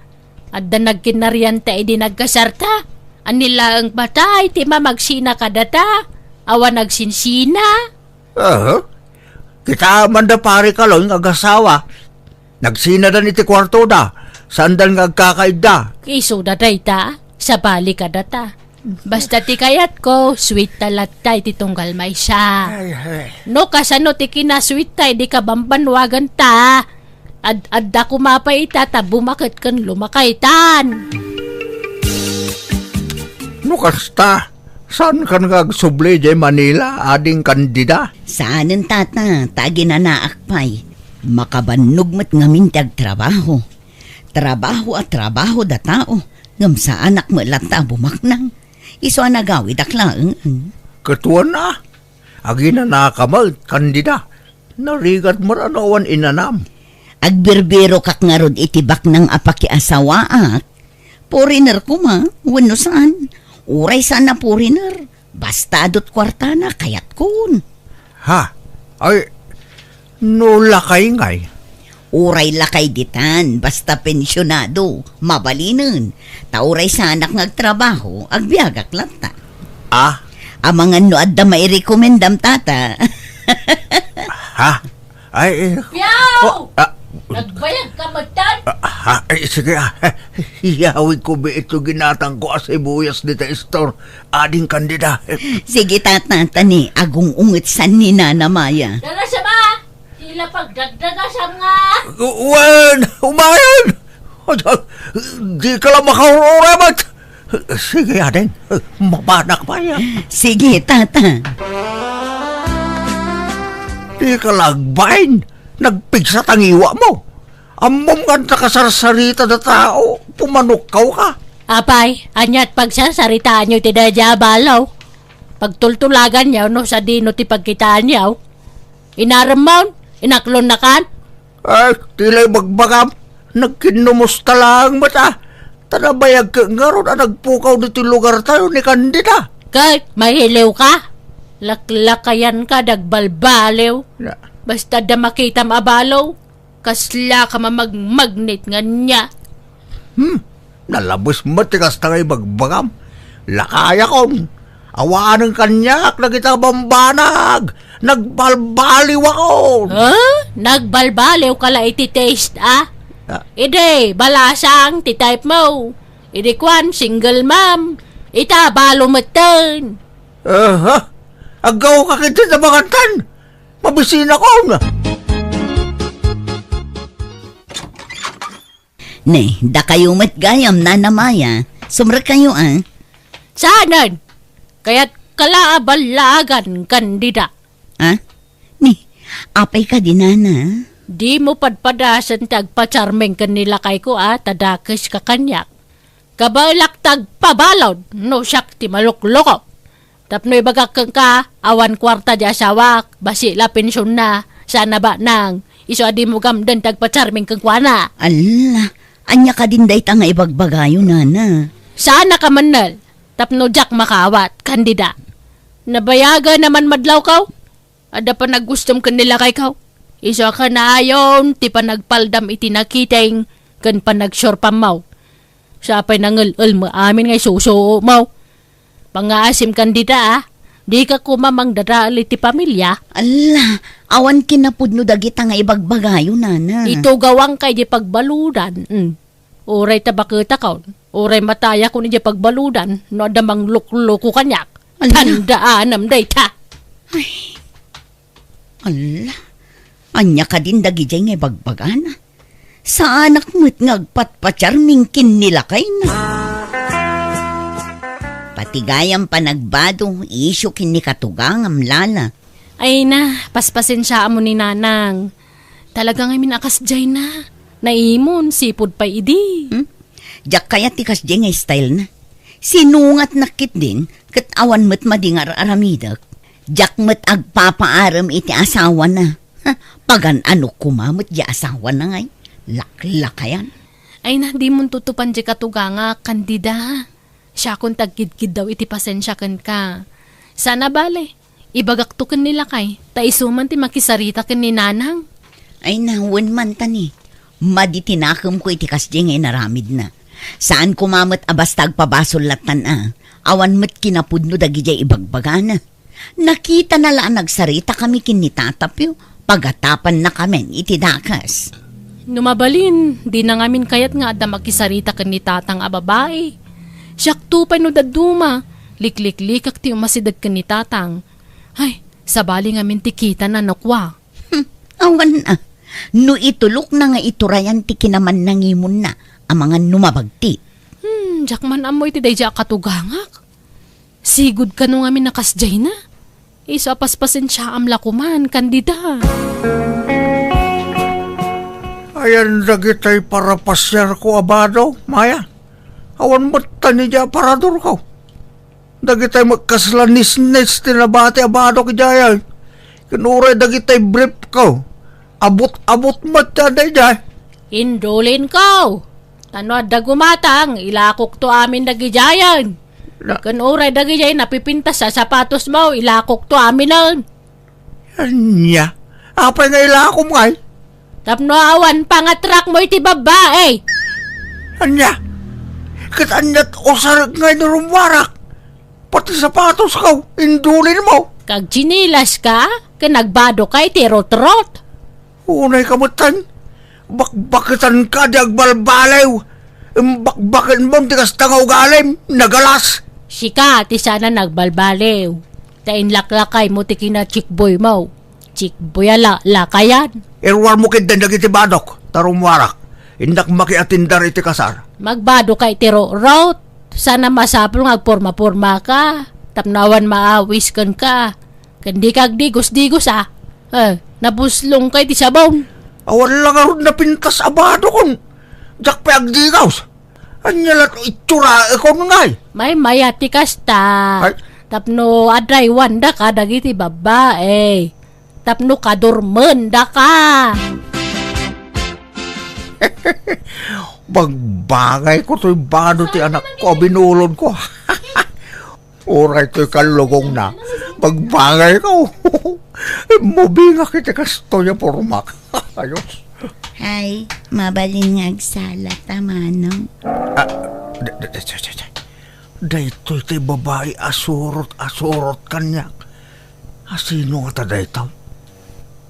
Adda nagkinnarianta idi nagkasarta. Ania laeng patay ti mamagsina kadata. Awan agsinsina. Aha. Kitaem man da pare Kaloy nga agasawa. Nagsinadan iti kuartoda. Saandan nga agkakaidda. Isuda dayta. Sabali kadata. Basta ti kayatko, sweet ta latta iti tunggal maysa. Ay, ay. No kasano ti kinasweet ta idi kabambanwagan ta, ad-adda koma pay ita ta bumaket ken lumakaytan. No kasta, saankan nga agsubli idiay Manila, Ading Candida? Saanen, Tata, ta aginanaak pay. Makabannog met ngamin ti agtrabaho. Trabaho a trabaho da tao, ngem saanak met latta a bumaknang. Isu a nagawidak laeng. Ket wen a, aginanaka met, Candida. Narigat met a no awan inanam. Agbirbirokak ngarud iti baknang a pakiasawaak. Foreigner koma, wenno saan. Uray saan a foreigner, basta adut kuartana, kayatkon. Ha? Ay, no lakay ngay? Uray lakay ditan, basta pensionado, mabalinen. Ta uray saanak nga agtrabaho, agbiagak latta. Ah? Amangan no adda mairekomendam, Tata. Ha? Ay, eh, Piaw! Oh, ah. Nagbayag ka met tan? Ah, ah, ay, sige, ah. Iyawid ko bi ito ginatang ko a sibuyas dita istor. Ading Candida. Sige, Tata, ta ni, agung-unget san ni Nana Maya. Dara sa ba? Tila pagdagdagasam nga. Wen, umayon! Di ka lang makaururamat. Sige, ading. Mabanak pa yan. Sige, Tata. Di ka lang agbain. Nagpigsa tangiwa mo. Ammom nga anta kasarsarita da tao. Pumanukkaw ka. Apay, aniat pagsarsaritaanyo ti daydiay a balo? Pagtultulaganyo no sadino ti pagkitaanyo? Inaremmon? Inaklonnakan? Ay, tila ibagbagam. Nagkinnumusta laeng met a. Ta nabayag ket ngarud a nagpukaw ditoy lugartayo ni Candida. Ket mailiwka? Laklakayanka, agbalbaliw. Na- Basta adda makitam a balo, kaslaka mamagmagnet nga ania. Hmm, nalabes met ti kasta nga ibagbagam. Lakayakon. Awanen kaniak dagita a bambanag. Nagbalbaliwakon. Ha? Nagbalbaliwka la iti taste, ah? Ah. Idi, balasang ti type mo. Idi kuan, single mom. Ita, balo metten. Aha. Aggawka ketdi ta makantan. Mabisinakon. Ne, dakayo met gayam, Nana Maya. Sumrekkayo, a. Saanen? Kayatko la a ballaagan, Candida. A? Ni, apay kadi, Nana? Dimo padpadasen ti agpacharming ken ni lakayko a ta dakeska kaniak. Kabaelak ti agpabalud no siak ti maluklukop. Tapno ibagak kenka, awan kuarta di asawak, basi la pensionna, saan a banang, isu a dimo gamden ti agpacharming kenkuana. Alla, ania kadin dayta nga ibagbagayo, Nana? Saan a kamennel, tapno diak makaawat, Candida. Nabayagen a manmadlawkaw? Adda panagustom ken ni lakayko. Isu a kanaayon ti panagpaldam iti nakiting ken panagsurpammaw. Sapay nangel-el mo amin nga isusuomaw. Pangngaasim, Candida, a. Dika koma mangdadael iti pamilia. Alla, awan kinapudno dagita nga ibagbagayo, Nana. Itugawangka idiay pagbaludan. Mm. Uray ta baketakon, uray matayakon idiay pagbaludan no adda manglukloko kaniak. Ala. Tandaanam dayta. Ay. Ala. Ania kadin dagidiay nga ibagbagana? Saanak met nga agpatpacharming ken ni lakayna. Pati gayam panagbado, isu ken ni katugangam, Lala. Ay na, paspasensiaam ni Nanang. Talaga ngamin a kasdiay na. Naimon, sipud pay idi. Hmm? Diak kayat ti kasdiay nga style na. Sinungatnak ketdin, ket awan met madi nga ar-aramidek. Diak met agpapaarem iti asawana. Ha, pagan-ano koma met di asawana ngay. Laklakayan. Ay na, dimon tutupan di katugangak, Candida. Siakon ti agkidkiddaw iti pasensia kenka. Saan a bale, ibagakto ken ni lakay, ta isu man ti makisarita ken ni Nanang. Ay na, wen man ta ni, madi ti nakemko iti kasdiay nga inaramidna. Saan koma met a basta agpabasol lattan a, awan met kinapudno dagidiay ibagbagana. Nakitana la a nagsaritakami ken ni tatapyo, pagatapannakamin iti dakes. No mabalin, dina ngamin kayat nga adda makisarita ken ni tatang a babai. Siakto pay no dadduma, likliklikak ti umasideg ken ni tatang. Ay, sabali ngamin ti kitana no kua. Hmm, awan a. No itulokna nga iturayan ti kinamannangimonna, amangan no mabagti. Hmm, diak man ammo iti daydiay a katugangak. Sigud kano ngamin a kasdiay na? Isu a paspasensiaam la koman, Candida. Ayan dagitay parapasiarko a bado, Maya. Awan met ta ni di aparadorko. Dagitay met kasla nisnis ti nabati a badok idiay. Ken uray dagitay briefko. Abot-abot met ti adda idiay. Indulinko. Ta no adda gumatang, ilakokto amin dagidiayen. Na- Ken uray dagidiay napipintas a sapatosmo, ilakokto aminen. Ania? Apay nga ilakom ngay? Tapno awan pangatrakmo iti babbai. Ania? Ket aniat usarek ngay no rummuarak? Pati sapatosko, indulinmo. Kag tsinilaska, ken agbadoka iti rutrot. Unay ka metten, bakbaketanka di agbalbaliw. Imbakbakenmon ti kasta nga ugalim, nagalas. Sika ti saan a nagbalbaliw. Ta inlaklakaymo ti kina-chickboymo. Chickboy a la-, lakayan. Iruarmo ketdin dagiti badok, ta rummuarak. Innak makiatindar iti kasar. Magbadoka iti rutrot. Saan a masapul nga agporma-pormaka. Tapno awan maawis kenka. Ken dika agdigos-digos, a. Eh, nabuslongka iti sabon. Awan la ngarud napintas a badokon. Diak pay agdigaws. Ania la't itsuraekon ngay? Maymayat ti kasta. Ay. Tapno adraywandaka dagiti babbai. Tapno kadurmendaka. Bagbagayko toy bado ti anakko a binulodko. Uray toy kallugongna, bagbagayko. Mubingak iti kastoy a pormak. Ayos. Ay, mabalin nga agsala ta, Manong. Ah, da-, da-, da-, da-, da-, da-, daytoy ti babai a surot, a surot kaniak. Asino ngata daytoy?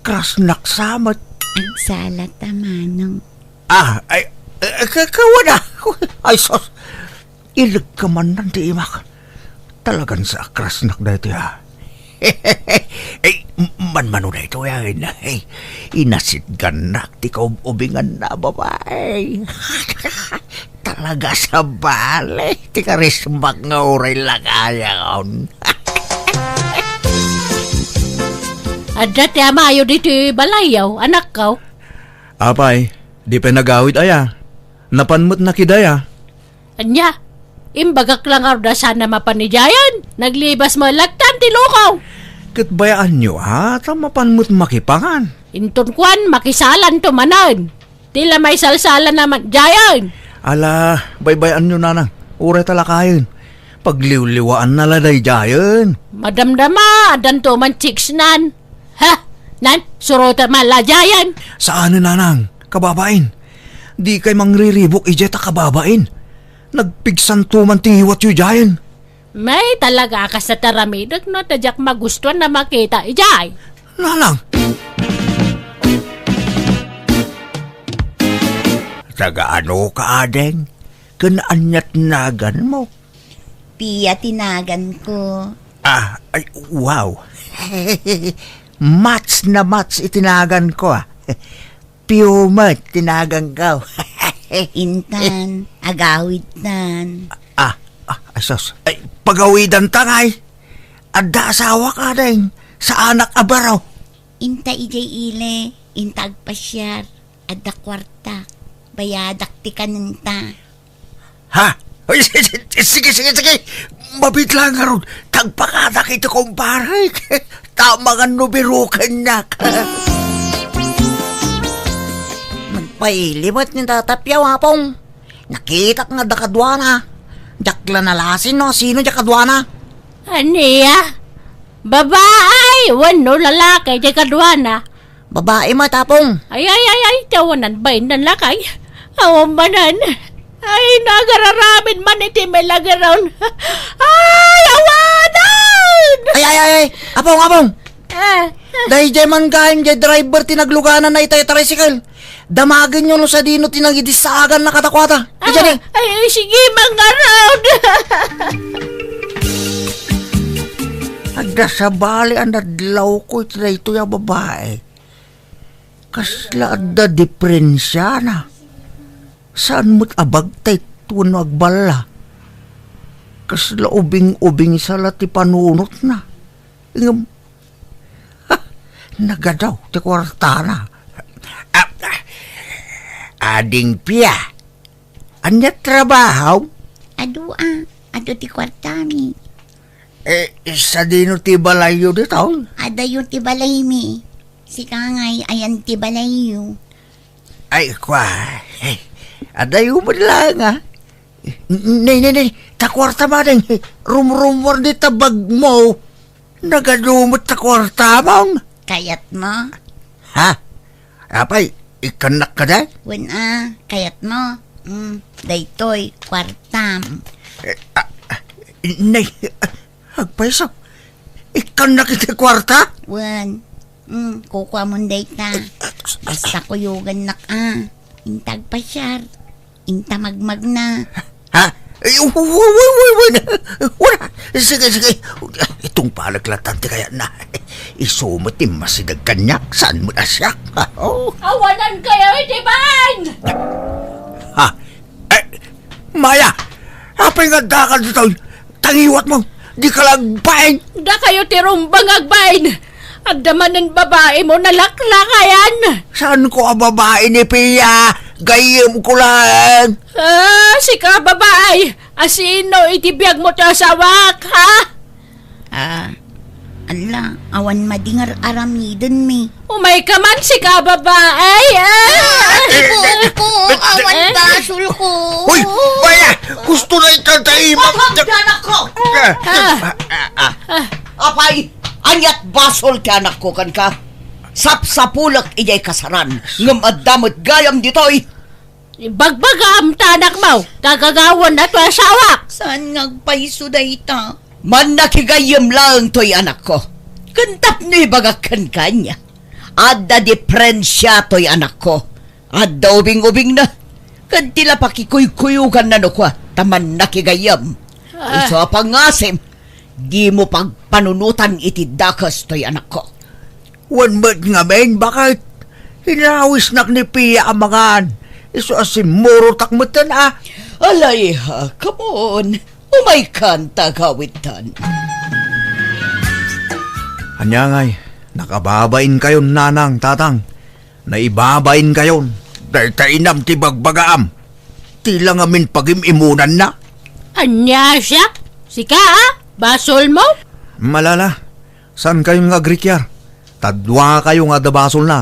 Krasnak sa met. Agsala ta, Manong. Ah, ay, eh, ka-, kawana. Ay, sus. Ilegka man nan ti imak. Talagan sa akrasnak daytoy, ah. Ay, m-, manmano daytoy, ah, ina-, ay, inasitgannak ti kaub-ubingan na babai. Talaga sa bale, ti karismak nga uray lakayon. Adda ti amayo ditoy balayyo, anakko. Apay, di pay nagawid aya. Napan met nakidaya. Ania, imbagak la ngarud a saan a mapan idiayen. Naglibas met latta ti lukaw. Ket bayaanyo, a, ta mapan met makipangan. Inton kuan, makisalanto manen. Ti la maisalsala na man idiayen. Ala, baybay-anyo, nanang. Uray ta lakayen. Pagliwliwaanna la daydiayen. Madamdama, addanto man chicks nan. Ha? Nan, surotem la idiayen. Saanen, nanang, kababain. Dikay mangriribuk idiay ta kababain. Nagpigsanto man ti ngiwatyo idiayen. May talaga a kas ta aramidek no ta diak magustuan a makita idiay. Nanang! Taga ano ka, ading? Ken ania ti naganmo? Pia ti naganko. Ah, ay, wow. Match na match iti naganko, ah. Pio met ti naganko. Intan, agawidtan. Ah, ah, asos. Ay, pagawidanta ngay. Adda asawak, ading. Saanak a baro. Inta idiay ili, inta agpasiar. Adda kuarta. Bayadak ti kanenta. Ha? Ay, sige, sige, sige. Mabitla ngarud. Tagpakadak iti kumparek. Tama nga no birukennak. Nagpaili met ni Tata Piaw, Apong. Nakitak nga adda kaduana. Diak la nalasin no sino diak kaduana. Ania? Babae wenno lalaki diay kaduana? Babae met, Apong. Ay, ay, ay, ay, ti awanan bainna lakay. Awan manen. Ay, nagararamid man iti milageron. Ay, awanan! Ay, ay, ay, ay! Apong, Apong! Ah. Daydiay man gayam, diay driver ti naglugananna itay tricycle. Damagenyo no sadino ti nangidissaaganna kadakuada. Ah, ay, ay, sige, mangarod. Adda sabali a nadlawko iti daytoy a babae. Kasla adda diperensiana. Saan met a bagtit wenno agballa. Kasla ubing-ubing sa la ti panunotna. Ngem, ha, nagadu ti kuartana. Ah, ah, Ading Pia, ania trabahom? Adu a, adu ti kuartami. Eh, sadino ti balayyo ditoy? Adayo ti balaymi. Sika ngay, ayan ti balayyo. Ay, kua. Eh, adayo met laeng, ah. Nay, nay, nay, ta kuartam, ading. Rumrummuar dita bagmo. Nagadu met ta kuartam. Kayatmo? Ha? Apay, ikkannak kadi? Wen a, kayatmo? Mm, daytoy, kuartam. Eh, ah, ah, nay, ah, agpayso. Ikkannak iti kuarta? Wen. Mm, kukuamon dayta. Basta kuyogannak a. Inta agpasiar. Inta magmagna. Ha? Ay, uy, uy, uy, uy, uy. Wala. Sige, sige. Itungpalek latta ti kayatna. Isu met ti masideg kaniak, saan met a siak. Oh. Awanan kayo iti bain! Ha? Eh, Maya, apay nga addaka ditoy? Tangiwat mo, di ka la agbain. Dakayo ti rumbeng nga agbain. Adda manen babae mo nalaklakayan. Saan ko a babae ni Pia? Gayyem ko lang. Ah, sika babae. Asino iti biag mo ti asawak, ha? Ah, Ala, awan madingar aramidenmi. Umay ka man, sika babae, ah! Ipo, ipo, awan basol ko. Hoy, Baya! Gusto na itataimak. Pagagdanak ko! Ah, ah, ah. Apay, ania't basol ti anakko kenka? Sapsapulek idiay kasaran, ngem adda met gayam ditoy. Ibagbagam ta anakmo, gagagawaenna toy asawak. Saan nga agpayso dayta? Mannakigayyem laeng toy anakko. Ken tapno ibagak kenka ania, adda diperensia toy anakko. Adda ubing-ubingna. Ken ti la pakikuykuyoganna no kua, ta mannakigayyem. Ah. Isu a pangngasim, dimo pagpanunotan iti dakes toy anakko. Wen met ngamin, baket? Inawisnak ni Pia a mangan. Isu a simmurotak metten a. Alay, ha, come on. Umaykan ta agawidtan. Ania ngay, nakababainkayon, nanang, tatang. Naibabainkayon. Dayta inam ti bagbagaam. Ti la ngamin pagim-imunanna. Ania siak? Sika, a? Basolmo? Malala, saankayon nga agrikiar? Ta duakayo nga adda basolna.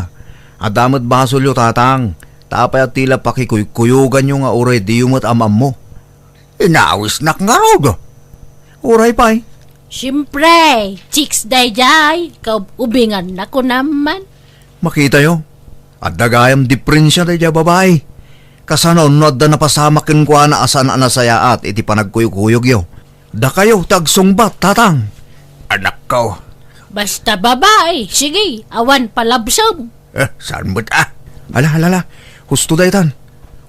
Adda met basolyo, tatang. Ta apay a ti la pakikuykuyoganyo nga uray diyo met am-ammo? Inawisnak ngarud. Uray pay. Siempre, chicks daydiay, kaub-ubinganna kunam man. Makitayo, adda gayam diperensia daydiay a babai. Kasano no adda napasamak kenkuana a saan a nasayaat iti panagkuyokuyoyo? Dakayo ti agsungbat, tatang. Anakko. Basta babai, sige, awan palabsam. Eh, saan met a? Ala, ala, ala. Husto daytan.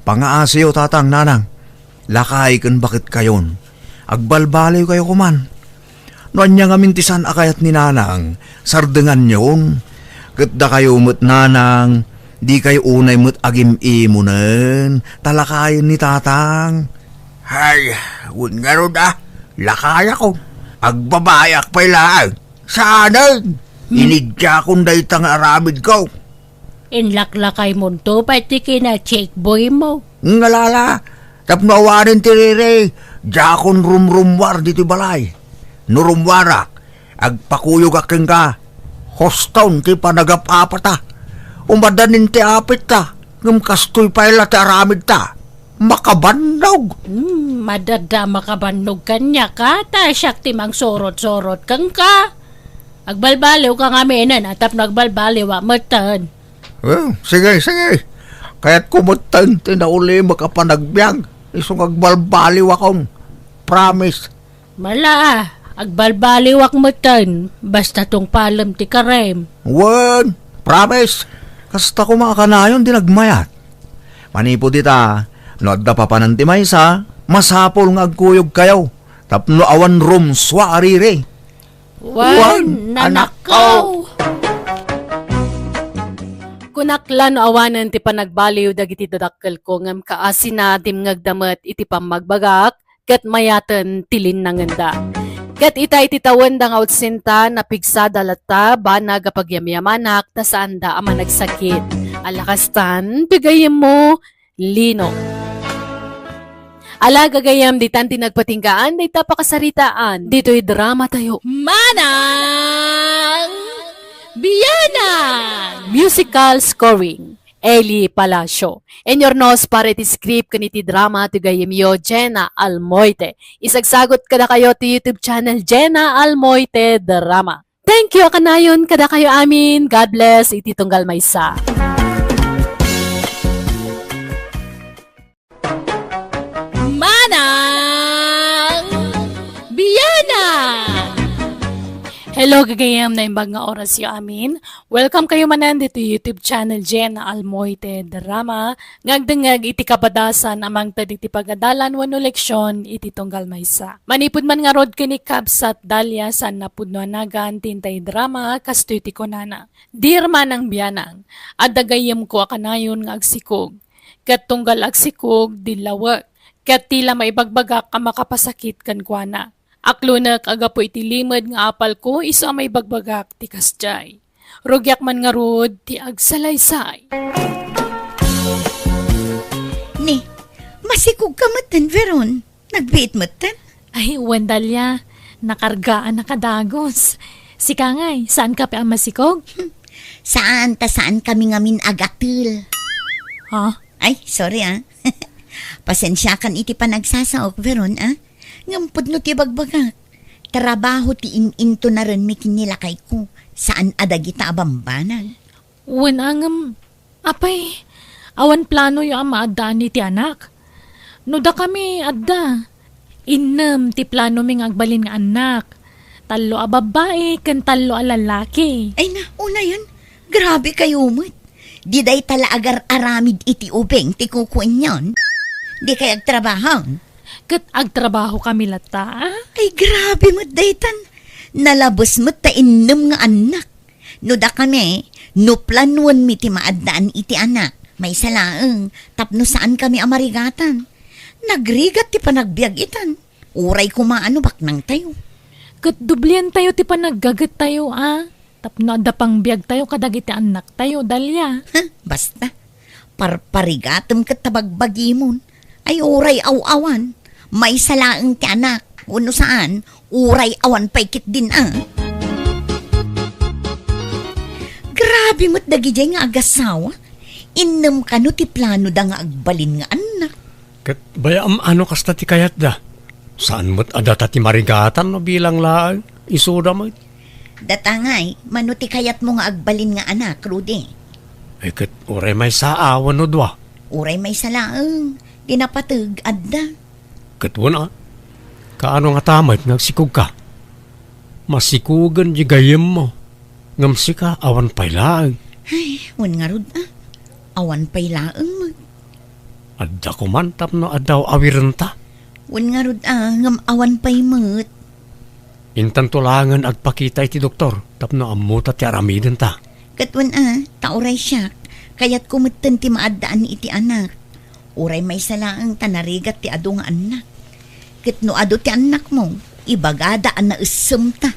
Pangaasiyo, tatang, nanang. Lakay ken baketkayon. Agbalbaliwkayo koman. No ania ngamin ti saan a kayat ni nanang, sardenganyon. Ket dakayo met, nanang, dikayo unay met agim-imonen, ta lakayen ni tatang. Hay, wen ngarud a, lakayakon. Agbabayak pay laeng. Saanen? Hmm. Inigdiakon dayta nga aramidko. Inlaklakaymonto pay ti kina-checkboymo. Ngalala, tapno awanen ti riri, diakon rumrummuar ditoy balay. No rummuarak, agpakuyogak kenka. Huston ti panagap-apata. Umadanin ti apitta, ngem kastoy pay la ti aramidta. Makabannog. Hmm, madada makabannog kaniak, a, ta siak ti mangsurot-surot kenka. Agbalbaliwka ngaminen, a, tapno agbalbaliwak metten. Oh, sige, sige. Kayatko metten ti naulimek a panagbiag. Isu nga agbalbaliwakon. Promise. Mala, a, agbalbaliwak metten. Basta tungpalem ti karem. Wen, promise. Kasta koma a kanayon ti nagmayat. Manipud ita, no adda papanan ti maysa, masapul nga agkuyogkayo tapno awan rumsua a riri. Wen, wen, anakko. Anakko. Kunak la no awanen ti panagbaliw dagiti dadakkelko ngem kaasina dimngegda met iti pammagbagak ket mayaten ti linnangenda. Ket ita iti tawenda nga utsinta, napigsada latta, banag a pagyamyamanak ta saanda a managsakit. Ala kastan, ti gayyemmo, Lino. Ala, gagayyem, ditan ti nagpatinggaan dayta pakasaritaan ditoy drama tayo. Manang Bianang! Musical scoring, Eli Palacio. Inurnos para iti script ken iti drama ti gayyemyo, Jenna Almoite. Isagsagut kadakayo ti YouTube channel, Jenna Almoite Drama. Thank you a kanayon kadakayo amin. God bless iti tunggal maysa. Manang Bianang! Hello, gagayyem, naimbag nga orasyo amin. Welcome kayo manen ditoy YouTube channel, Jenna Almoite Drama. Nga agdengngeg iti kabadasan a mangted iti pagadalan wenno leksion iti tunggal maysa. Manipud man ngarud ken ni Kabsat Dalia, saan a pudno a nagan ti intay drama, kastoy ti kunana, "Dear Manang Bianang, adda gayyemko a kanayon nga agsikog. Ket tunggal agsikog, dillawek. Ket ti la maibagbagak a makapasakit kenkuana. Aklonek a gapu iti limed nga apalko isu a maibagbagak ti kasdiay. Rugiak man ngarud ti agsalaysay." Ni, masikog ka metten, Veron. Nagbiit metten? Ay, wen, Dalia, nakargaan a kadagus. Sika ngay, saan ka pay a masikog? Saan ta saan kami ngamin agatel. Ha? Ay, sorry ah. Pasensiakan iti panagsasaok, Veron, ah. Ngem pudno ti bagbagak. Trabaho ti in-intunarenmi ken ni lakayko, saan a dagita a bambanag. Wen a ngem, apay, awan planoyo a maaddaan iti anak? No dakami, adda. Innem ti planomi nga agbalin nga annak. Tallo a babbai ken tallo a lalaki. Ay na, unayen, grabe kayo met. Di dayta la agar-aramid iti ubing ti kukuenyon. Di kay agtrabaho. Ket agtrabaho kami latta, ah? Ay, grabe met daytan. Nalabes met ta innem nga annak. No dakami, no planuenmi ti maaddaan iti anak, maysa laeng, tapno saan kami a marigatan. Nagrigat ti panagbiag itan. Uray koma a no baknangtayo. Ket dublientayo ti panaggagettayo, a, tapno adda pangbiagtayo kadagiti annaktayo, Dalia. Huh, basta. Parparigatem ket ta bagbagimon. Ay uray aw-awan. Maysa laeng ti anak. Wenno saan, uray awan pay ketdin a. Grabe met dagidiay nga agasawa. Innem kano ti planoda nga agbalin nga annak. Ket bayam a no kasta ti kayatda. Saan met a data ti marigatan no bilang laeng, isuda met. Data ngay, mano ti kayatmo nga agbalin nga anak, Rudy? Ay ket uray maysa a wenno dua. Uray maysa laeng, di napateg, adda. Ket wen a, kaano ngata met nga agsikogka? Masikogen di gayyemmo, ngem sika awan pay laeng. Ay, wen ngarud a, awan pay laeng met. Adda koman tapno adda awirenta. Wen ngarud a, ngem awan pay met. Intanto laengen agpakita iti doktor tapno ammota ti aramidenta. Ket wen a, ta uray siak, kayatko metten ti maaddaan iti anak. Uray maysa laeng ta narigat ti adu nga annak. Ket no adu ti annakmo, ibagada a naessemta.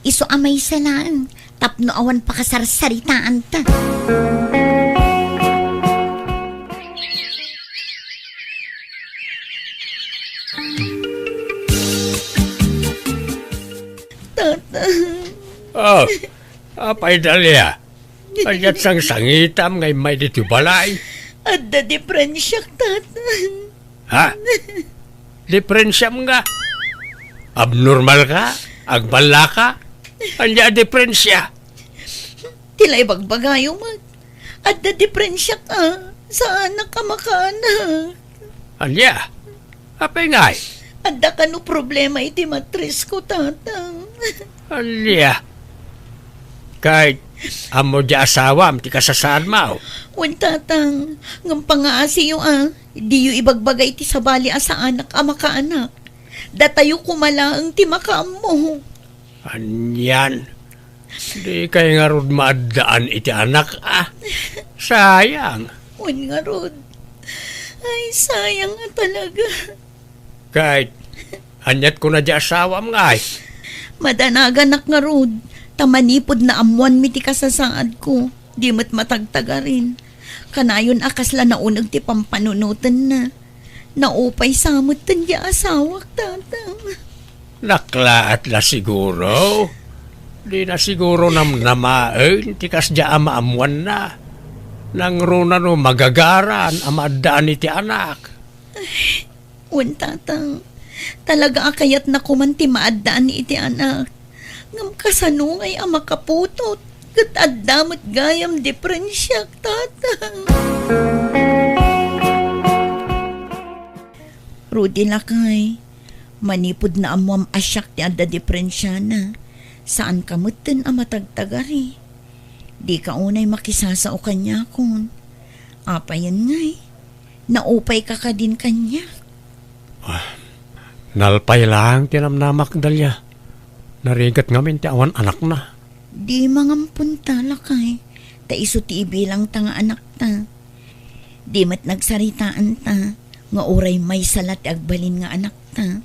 Isu a maysa laeng, tapno awan pakasarsaritaanta. Tata. Oh, apay, Dalia? Ania't sangsangitam nga immay ditoy balay? Adda diferensiak, Tata. Ha? Diferensiam nga? Abnormal ka? Agballaka? Ania a diferensia? Ti la ibagbagayo met. Adda diferensiak a, saanak a makaanak. Ania? Apay ngay? Adda kano problema iti matrisko, Tatang. Ania? Kay, ammo di asawam ti kasasaadmo? Wen, Tatang, ngem pangaasiyo a, diyo ibagbaga iti sabali a saanak a makaanak. Datayo koma laeng ti makaammo. Anian? Di kay ngarud maaddaan iti anak, a? Sayang. Wen ngarud. Ay, sayang a talaga. Kay, ania't kuna di asawam ngay? Madanaganak ngarud, ta manipud naammoanmi ti kasasaadko, di met matagtagarin. Kanayon a kasla nauneg ti pampanunotenna. Naupay sa met ti asawak, Tatang. Naklaat la siguro. Dina siguro namnamaen ti kasdiay a maammoanna. Nangruna no magagaran a maaddaan iti anak. Wen, Tatang. Talaga a kayatna koman ti maaddaan iti anak. Ngem kasano ngay a makaputot? Ket adda met gayam diferensiak, Tatang. Rudy, lakay, manipud naammoam a siak ti adda diferensiana, saanka metten a matagtagari. Dika unay makisasao kaniakon. Apayen ngay? Naupayka kadin kaniak? Ah, nalpay laeng ti namnamak, Dalia. Narigat ngamin ti awan anakna. Di mangampunta, lakay, ta isu ti ibilangta nga anakta. Di met nagsaritaanta nga uray maysa la ti agbalin nga anakta.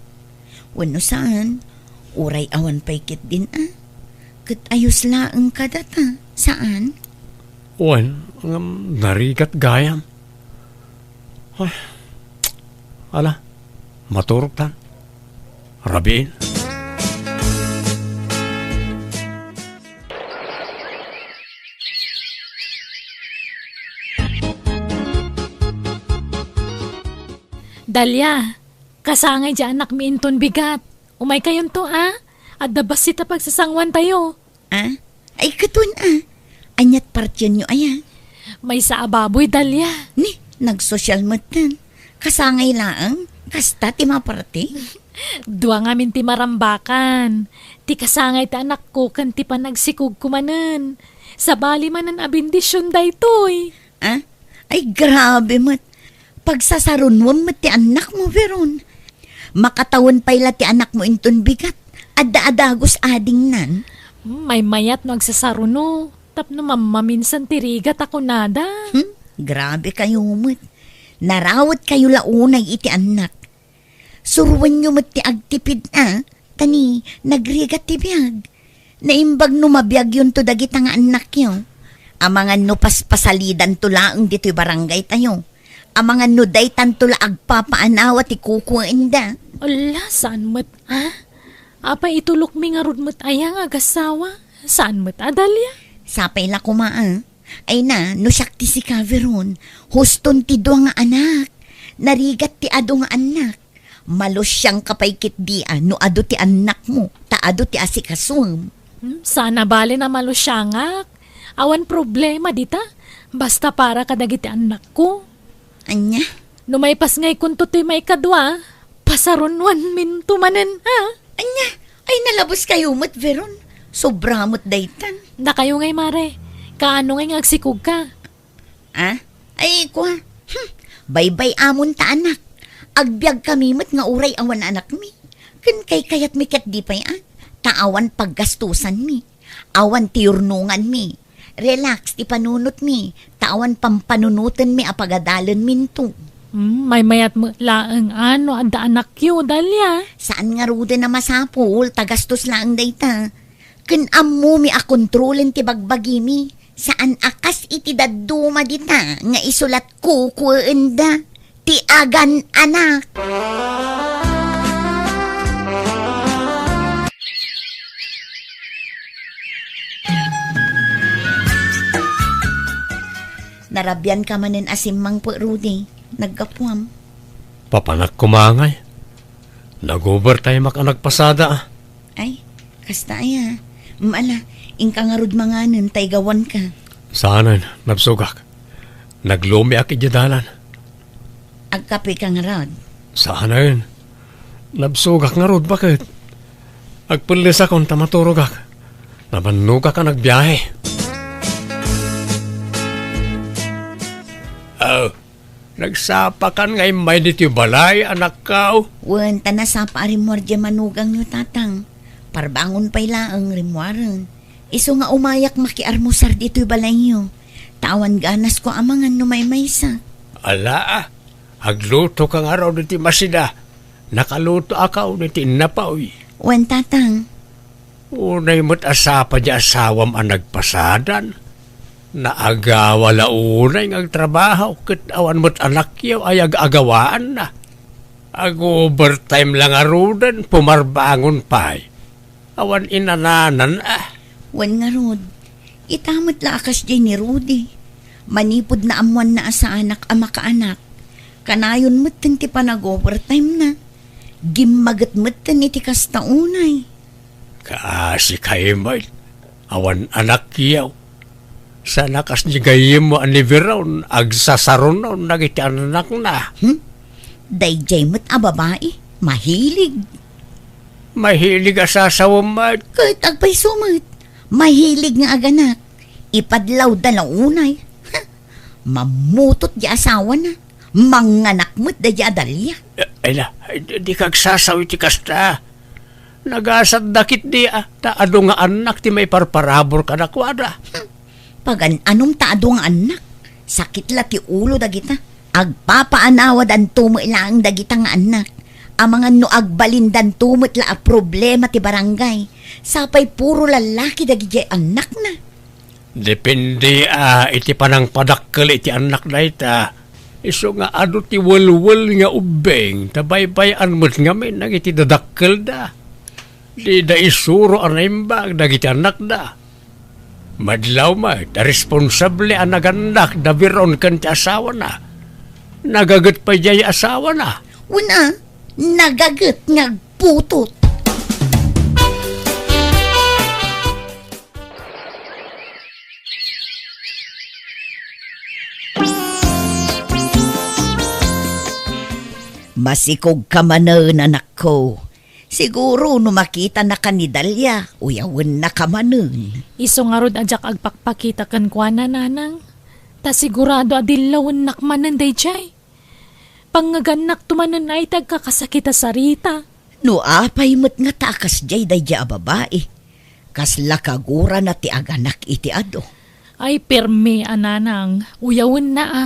Wenno saan, uray awan pay ketdin a. Ket ayos laeng kadata, saan? Wen, ngem narigat gayam. Ay, ala, maturogtan. Rabiin. Dalia, kasangay diay annakmi inton bigat. Umaykayonto, a? Adda bassit a pagsasanguantayo. A? Ay, katon, a? Ania't partienyo aya? Maysa a baboy, Dalia. Ni, nagsosyal metten. Kasangay laeng, kasta ti maparti? Dua ngamin ti marambakan. Ti kasangay ti anakko ken ti panagsikogko manen. Sabali manen a bendision daytoy. A? Ay, grabe met. Pagsasarunuem met ti annakmo, Veron. Makatawen pay la ti annakmo inton bigat. Adda a dagus adingnan. Hmm, maymayat no agsasaruno. Tapno mammaminsan ti rigat a kunada. Hmm, grabe kayo met. Narawet kayo la unay iti annak. Suruenyo met ti agtipid a, ta ni nagrigat ti biag. Naimbag no mabiagyonto dagita nga annakyo. Amangan no paspasalidanto laeng ditoy barangaytayo. Amangan no daytanto la agpapaanawa ti kukuenda. Ala, saan met, a? Apay itulokmi ngarud met aya nga agassawa? Saan met a, Dalia? Sapay la koma, a? Ay na, no siak ti sika, Veron, huston ti dua nga anak. Narigat ti adu nga annak. Malusiangka pay ketdi a no adu ti annakmo, ta adu ti asikasuem. Hmm, sana bale a malusiangak. Awan problema dita. Basta para kadagiti annakko. Ania? No maipasngaykonto ti maikadua, pasarunuanminto manen, a? Ania? Ay, nalabes kayo met, Veron. Sobra met daytan. Dakayo ngay, mare. Kaano ngay nga agsikogka? A? Ay, kua. Hmm. Baybay-amon ta, anak. Agbiagkami met nga uray awan anakmi. Ken kaykayatmi ketdi pay a, ta awan paggastusanmi. Awan ti yurnonganmi. Relax ti panunotmi, ta awan pampanunotenmi a pagadalenminto. Hmm, maymayat met laeng a no adda anakyo, Dalia. Saan ngaruden a masapul ta gastos laeng dayta. Ken ammomi a kontrolen ti bagbagimi. Saan a kas iti dadduma dita nga isu la ti kukuenda ti agan-anak. Narabianka manen a simmangpet, Rudy. Naggapuam. Papanak koma ngay. Nag-overtime-ak a nagpasada, a. Ay, kasta aya. Mm, ala, inka ngarud manganen, ta igawanka. Saanen, nabsogak. Naglumiak idiay dalan. Agkapeka ngarud? Saanen. Nabsogak ngarud, baket. Agpellesakon ta maturogak. Namannogak a nagbiahe. Oh, nagsapakan nga immay ditoy balay, anakko? Wen, ta nasapa a rimmuar diay manugangyo, tatang. Parbangon pay laeng rimmuaren. Isu nga umayak makiarmusar ditoy balayyo. Ta awan ganasko a mangan no maymaysa. Ala, a. Aglutoka ngarud iti masida. Nakalutoak iti innapoy. Wen, tatang. Unay met a sapa diay asawam a nagpasadan. Naagawa la unay nga agtrabaho ket awan met anakyo a yag-agawaanna. Ag-overtime la ngaruden, pumarbangon pay. Awan inananan, a. Wen ngarud, ita met la a kasdiay ni Rudy. Manipud naammoanna a saanak a makaanak, kanayon metten ti panag-overtime-na. Gimmaget metten iti kasta unay. Kaasi kay met, awan anakyo. Sana kas ni gayyemmo a ni Veron, agsasarunon dagiti annakna. Hmm? Daydiay met a babai, mahilig. Mahilig a sasawem met. Ket agpayso met, mahilig nga aganak. Ipadlawda la unay. Ha? Mammutot di asawana. Manganak met daydiay a Dalia. Eh, ay la, ay, di, di kagsasaw iti kasta. Nagasatda ketdi a, ta adu nga annak ti maiparparabur kadakuada. Hmm. Pagan-anom ta adu nga annak. Sakit la ti ulo dagita. Agpapaanawadanto met laeng dagita nga annak. Amangan no agbalindanto met la a problema ti barangay. Sapay puro lallaki dagidiay annakna. Depende a iti panangpadakkel iti annak dayta. Isu nga adu ti welwel nga ubbing, ta baybay-an met ngamin dagiti dadakkelda. Dida isuro a naimbag dagiti annakda. Madlaw met a responsable a nagannak da Veron ken ti asawana. Nagaget pay diay asawana. Wen a, nagaget nga agputot. Masikogka manen, anakko. Siguro no makitanaka ni Dalia, uyawennaka manen. Isu ngarud a diak agpakpakita kenkuana, nanang. Ta sigurado a dillawennak manen daydiay. Pangngagannakto manen ay ti agkakasakit a sarita. No apay met ngata a kasdiay daydiay a babai, kasla kagurana ti aganak iti adu. Ay, permi a, nanang, uyawenna a.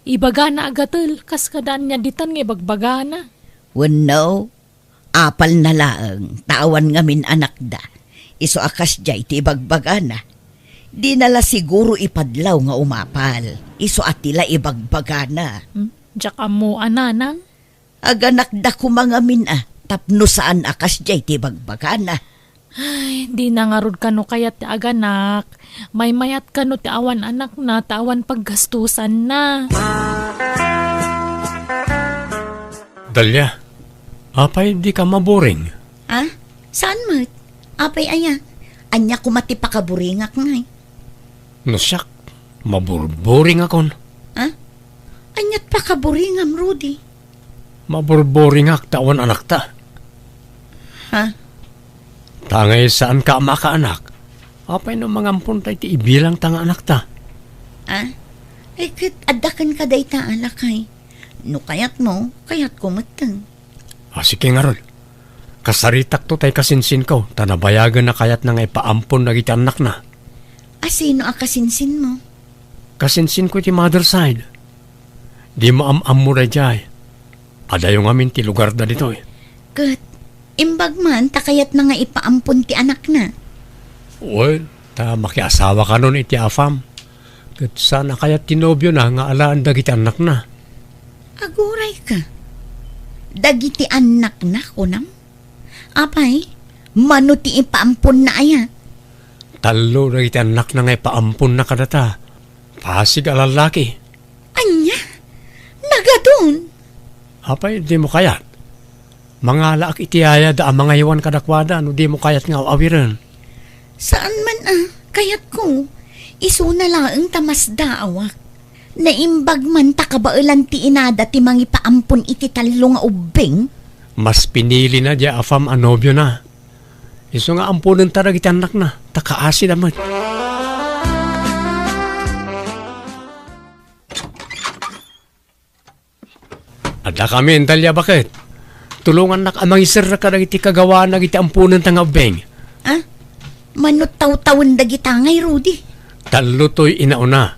Ibagana a gatel, kas kada ania ditan nga ibagbagana. Wenno, apalna laeng ta awan ngamin anakda, isu a kasdiay ti ibagbagana. Dina la siguro ipadlaw nga umapal, isu a ti la ibagbagana. Hmm? Diak ammo a, nanang. Aganakda koma ngamin a, tapno saan a kasdiay ti ibagbagana. Ay, dina ngarud kano kayat ti aganak. Maymayat kano ti awan anakna, ta awan paggastusanna. Dalia, apay dika maburing? Ah? Saan met? Apay aya? Ania koma ti pakaburingak ngay? No siak, maburburingakon. Ah? Aniat pakaburingam, Rudy? Maburburingak ta awan anakta. Ha? Ta ngay saanka a makaanak. Apay no mangamponta iti ibilangta nga anakta? Ah? Ay, ket adda kenka dayta a lakay. No kayatmo, kayatko metten. Ah, sige ngarud. Kasaritakto tay kasinsinko, ta nabayagen a kayatna nga ipaampon dagiti annakna. A sino a kasinsinmo? Kasinsinko iti mother side. Dimo am-ammo daydiay. Adayo ngamin ti lugarda ditoy. Ket, imbag man ta kayatna nga ipaampon ti anakna. Well, ta makiasawa kanon iti afam. Ket saan a kayat ti nobiona nga alaen dagiti annakna. Agurayka. Dagiti annakna, kunam? Apay, mano ti ipaamponna aya? Tallo dagiti annakna nga ipaamponna kadata. Pasig a lallaki. Ania? Nagadun? Apay, dimo kayat? Mangalaak iti yayada a mangaywan kadakuada no dimo kayat nga aw-awiren. Saan man a, kayatko. Isuna laeng ta masdaawak. Naimbag man ta kabaelan ti inada ti mangipaampon iti tallo nga ubbing. Mas pinilina diay afam a nobiona. Isu nga amponenta dagiti annakna, ta kaasida met. Addakamin, Dalia, baket. Tulongannak a mangiserrek kadagiti kagawaanna iti amponenta nga ubbing. Ah? Mano tawtawen dagita ngay, Rudy? Tallo toy inauna.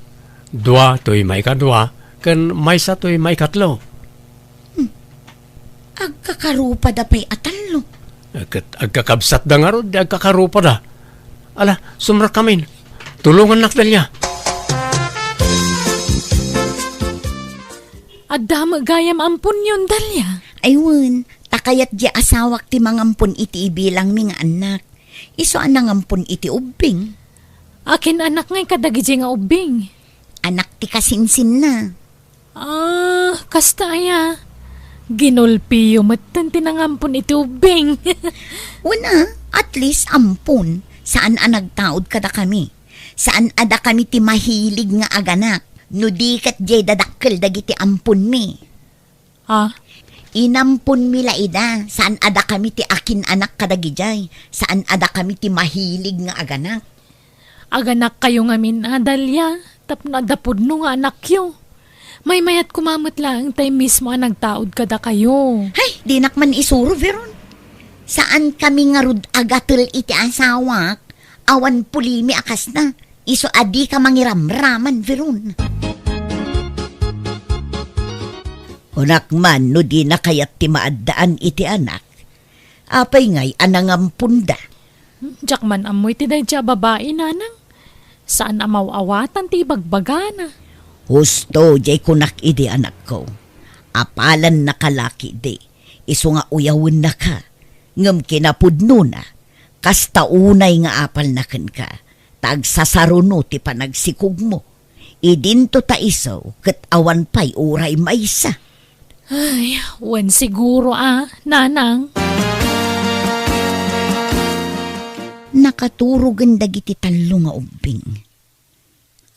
Dua toy maikadua, ken maysa toy maikatlo. Hmm. Agkakarupada pay a tallo. Ket agkakabsatda ngarud, di agkakarupada. Ala, sumrekkamin. Tulongannak, Dalia. Adda met gayam amponyon, Dalia? Ay wen, ta kayat diay asawak ti mangampon iti ibilangmi nga annak. Isu a nangampon iti ubbing. Akin annak ngay kadagidi nga ubbing? Anak ti kasinsinna. Ah, kasta aya. Ginulpiyo metten ti nangampon iti ubbing. Wen a, at least ampon. Saan a nagtaud kadakami. Saan a dakami ti mahilig nga aganak. No di ket diay dadakkel dagiti amponmi. Ah? Inamponmi la ida, saan a dakami ti akin-anak kadagidiay, saan a dakami ti mahilig nga aganak. Aganakkayo ngamin a, Dalia, tapno adda pudno nga anakyo. Maymayat koma met laeng tay mismo a nagtaud kadakayo. Hay, dinak man isuro, Veron. Saan kami ngarud a gatel iti asawak, awan pulimi a kasta. Isu a dika mangiramraman, Veron. Kunak man no dina kayat ti maaddaan iti anak, apay ngay a nangamponda? Diak man ammo iti daydiay a babai, nanang. Saan a maw-awatan ti ibagbagana. Husto, diay kunak idi, anakko. Apalannaka la ketdi, isu nga uyawennaka. Ngem kinapudnona, kasta unay nga apalna kenka, ta agsasaruno ti panagsikogmo. Idinto ta isu ket awan pay uray maysa. Ay, wen siguro a, nanang. Nakaturogen dagiti tallo nga ubbing.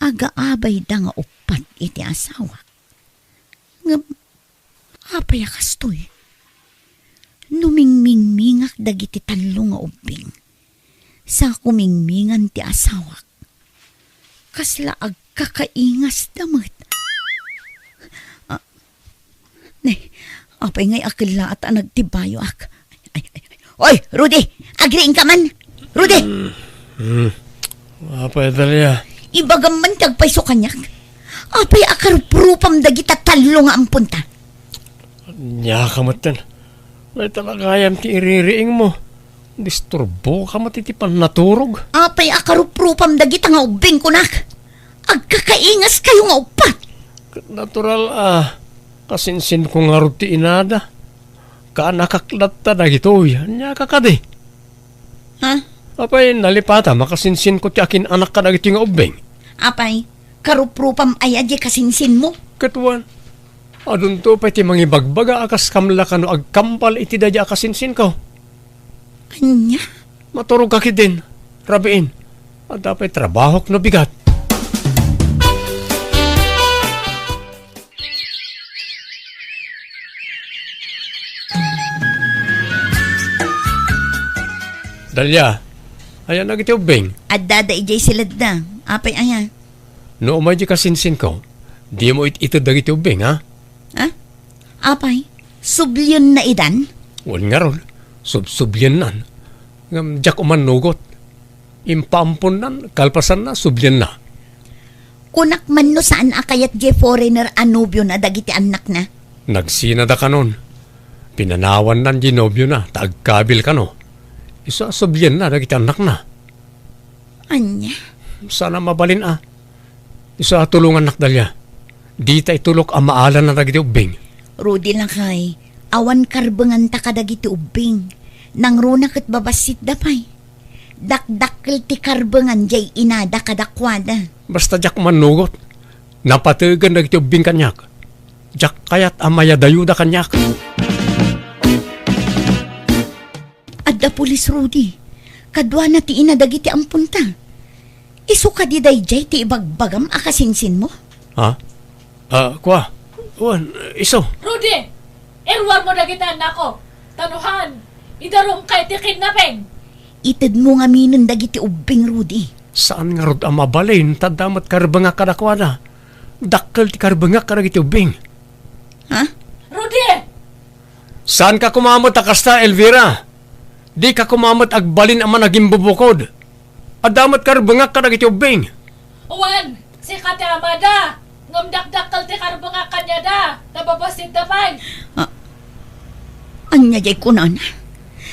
Agaabayda nga uppat iti asawa. Ngem, apay a kastoy? No mingmingmingak dagiti tallo nga ubbing, sa kumingmingan ti asawak, kasla agkakaingasda met. Ah, ne, apay ngay a kellaat a nagtibayoak? Ay, ay, ay. Oy, Rudy! Agriingka man! Rudy! Hmm. Apay, Dalia? Ibagam man ti agpayso kaniak. Apay a karuprupam dagita tallo nga amponta? Ania ka metten. Dayta la gayam ti iririingmo. Disturboka met iti pannaturog. Apay a karuprupam dagita nga ubbing kunak? Agkakaingaskayo nga uppat. Ket natural a kasinsinko ngarud ti inada. Kaanakak latta dagitoy. Ania ka kadi? Ha? Apay, nalipata, makasinsinko ti akin-anak kadagitoy nga ubbing? Apay, karuprupam aya diay kasinsinmo? Ket wen, adunto pay ti mangibagbaga a kas kam la kano agkambal iti daydiay a kasinsinko. Ania? Maturogka ketdin, rabiin. Adda pay trabahok no bigat. Dalia, ayan dagiti ubbing? Addada idiay siledda. Apay aya? No umay di kasinsinko, dimo it-ited dagiti ubbing, ha? Ha? Apay, sublienna idan? Wen ngarud, subsubliennan. Ngem diak umannugot. Impaamponnan, kalpasanna, sublienna. Kunak man no saan a kayat diay foreigner a nobiona dagiti annakna? Nagsinada kanon. Pinanawannan diay nobiona ta agkabil kano. Isu a sublienna dagiti annakna. Ania? Saan a mabalin a. Isu a tulongannak, Dalia. Dita itulok a maalanna dagiti ubbing. Rudy lakay, awan karbenganta kadagiti ubbing. Nangruna ket babassitda pay. Dakdakkel ti karbengan diay inada kadakuada. Basta diak mannugot. Napategen dagiti ubbing kaniak. Diak kayat a mayadayoda kaniak. Adda pulis, Rudy. Kaduana ti ina dagiti amponta. Isu kadi daydiay ti ibagbagam a kasinsinmo? Ha? Ah, kua. Wen, isu. Rudy! Iruarmo dagiti annakko. Tanuhan, idarumka iti kidnapping. Itedmo ngaminen dagiti ubbing, Rudy. Saan ngarud a mabalin, ta adda met karbengak kadakuada. Dakkel ti karbengak kadagiti ubbing. Ha? Rudy! Saanka koma met a kasta, Elvira. Dika koma met agbalin a managimbubukod. Adda met karbengak kadagiti ubbing. Wen, sika ti amada. Ngem dakdakkel ti karbengak kaniada. Nababassit da pay. Ah, ania diay kunana?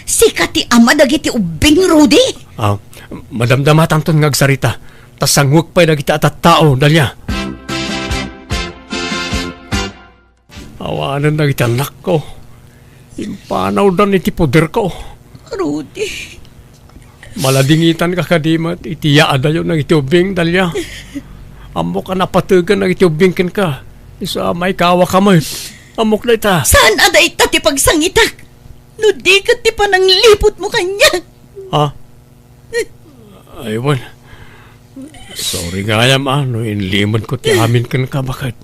Sika ti ama dagiti ubbing, Rudy? Ah, madamdamatanton nga agsarita. Ta sangwek pay dagiti a tattao, Dalia. Awanen dagiti annakko. Impanawdan iti poderko. Rudy. Maladingitanka kadi met iti yaadayo dagiti ubbing, Dalia. Ammok a napategen dagiti ubbing kenka. Isu a maikawaka met. Ammok dayta. Saan a dayta ti pagsangitak? No di ket ti panangliputmo kaniak. Ha? Ay, wen. Sorry gayam, a, no inlimenko ti amin kenka, baket.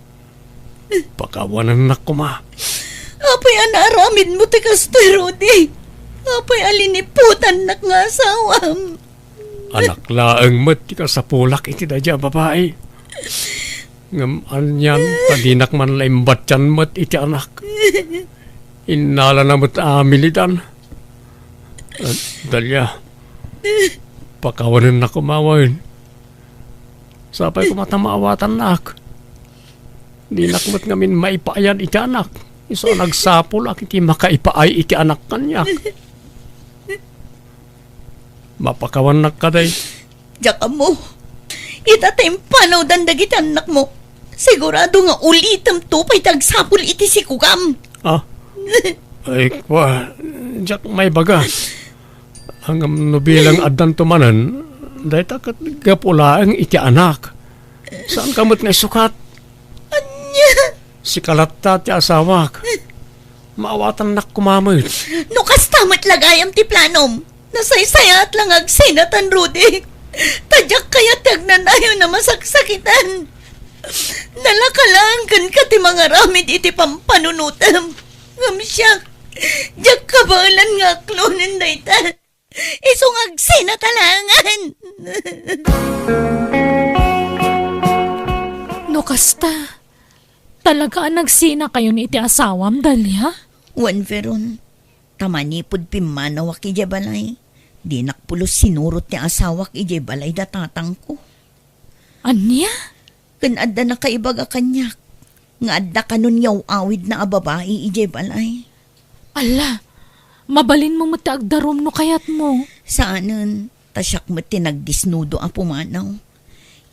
Pakawanennak koma. Apay a naaramidmo ti kastoy, Rudy? Apay a liniputannak nga asawam? Anak laeng met ti kasapulak iti daydiay a babai. Ngem anian ta dinak man la imbattian met iti anak. Innalana met a amilidan. Eh, Dalia, pakawanennak koma wen. Sapay koma ta maawatannak. Dinak met ngamin maipaayan iti anak. Isu a nagsapulak iti makaipaay iti anak kaniak. Mapakawannak kadi. Diak ammo. Ita ta impanawdan dagiti annakmo. Sigurado nga ulitemto pay ti agsapul iti sikugam. Ah? Ay, kua, diak maibaga. Ngem no bilang addanto manen, dayta ket gapu laeng iti anak. Saanka met nga isukat? Ania? Sika latta ti asawak. Maawatannak koma met. No kasta met la gayam ti planom, nasaysayaat la nga agsinatan, Rudy. Ta diak kayat ti agnanayon a masaksakitan. Nalaka laeng kenka ti mangaramid iti pampanunotem. Ngem siak, diak kabaelan nga aklonen dayta. Isu nga agsinata laengen. No kasta, talaga a nagsinakayon iti asawam, Dahlia? Wen, Veron, ta manipud pimmanawak idiay balay, dinak pulos sinurot ti asawak idiay balay da tatangko. Ania? Ken adda nakaibaga kaniak nga adda kanon yaw-awidna a babai idiay balay. Alla, mabalinmo met ti agdarum no kayatmo. Saanen, ta siak met ti nagdisnudo a pumanaw.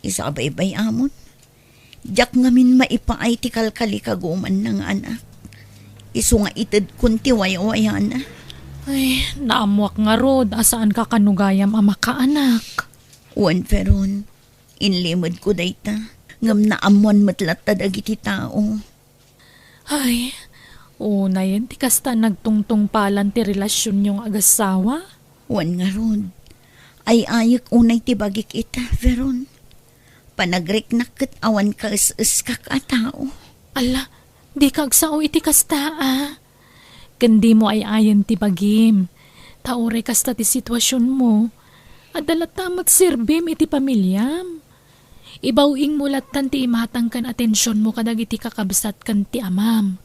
Isu a baybay-amon, diak ngamin maipaay ti kalkalikagumanna nga anak. Isu nga itedkon ti waywayana. Ay, naammoak ngarud a saanka kano gayam a makaanak. Wen, Veron, inlimedko dayta, ngem naammoan met latta dagiti tao. Ay, unayen ti kasta nagtungtungpalan ti relasionyo nga agassawa? Wen ngarud, ay-ayek unay ti bagik ita, Veron. Panagriknak ket awan kaes-eskak a tao. Alla, dika agsao iti kasta, a. Ken dimo ay-ayen ti bagim. Ta uray kasta ti situasionmo, adda latta met serbim iti pamiliam. Ibaw-ingmo lattan ti imatang ken atensionmo kadagiti kakabsat ken ti amam.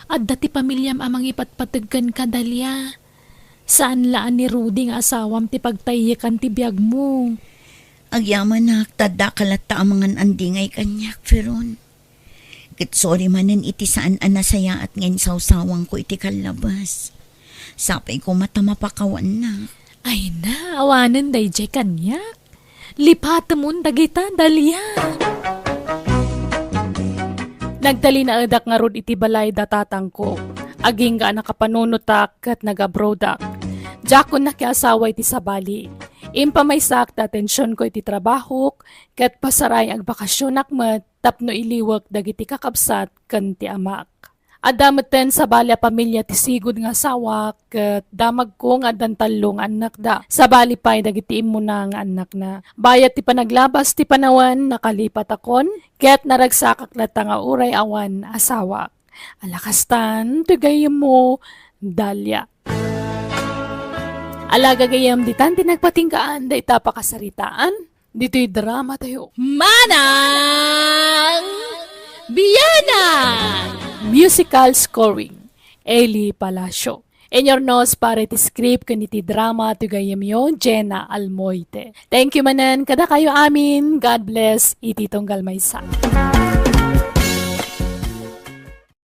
Adda ti pamiliam a mangipatpateg kenka, Dahlia. Saan la a ni Rudy nga asawam ti pagtayiekan ti biagmo. Agyamanak, ta addaka latta a mangan-andingay kaniak, Veron. Ket sorry manen iti saan a nasayaat nga insawsawangko iti kallabas. Sapay koma ta mapakawannak. Ay na, awanen daydiay kaniak. Lipatemon dagita, Dahlia. Nagtalinaedak ngarud iti balay da tatangko. Agingga a nakapanunotak ket nag-abroadak. Diakon nakiasawa iti sabali. Impamaysaak ti atensionko iti trabahok ket pasaray agbakasionak met tapno iliwek dagiti kakabsat ken ti amak. Adda metten sabali a pamilia ti sigud nga asawak ket damagko nga addan tallo nga annakda. Sabali pay dagiti immuna nga annakna. Bayat ti panaglabas ti panawen, nakalipatakon ket naragsakak latta nga uray awan asawak. Ala kastan ti gayyemmo, Dahlia. Ala gagayyem, ditan ti nagpatinggaan dayta a pakasaritaan. Ditoy drama tayo. Manang Biyanan! Musical scoring, Eli Palacio. Inyurnos para iti script ken iti drama ti gayyemyo, Jenna Almoite. Thank you manen kadakayo amin. God bless iti tunggal maysa.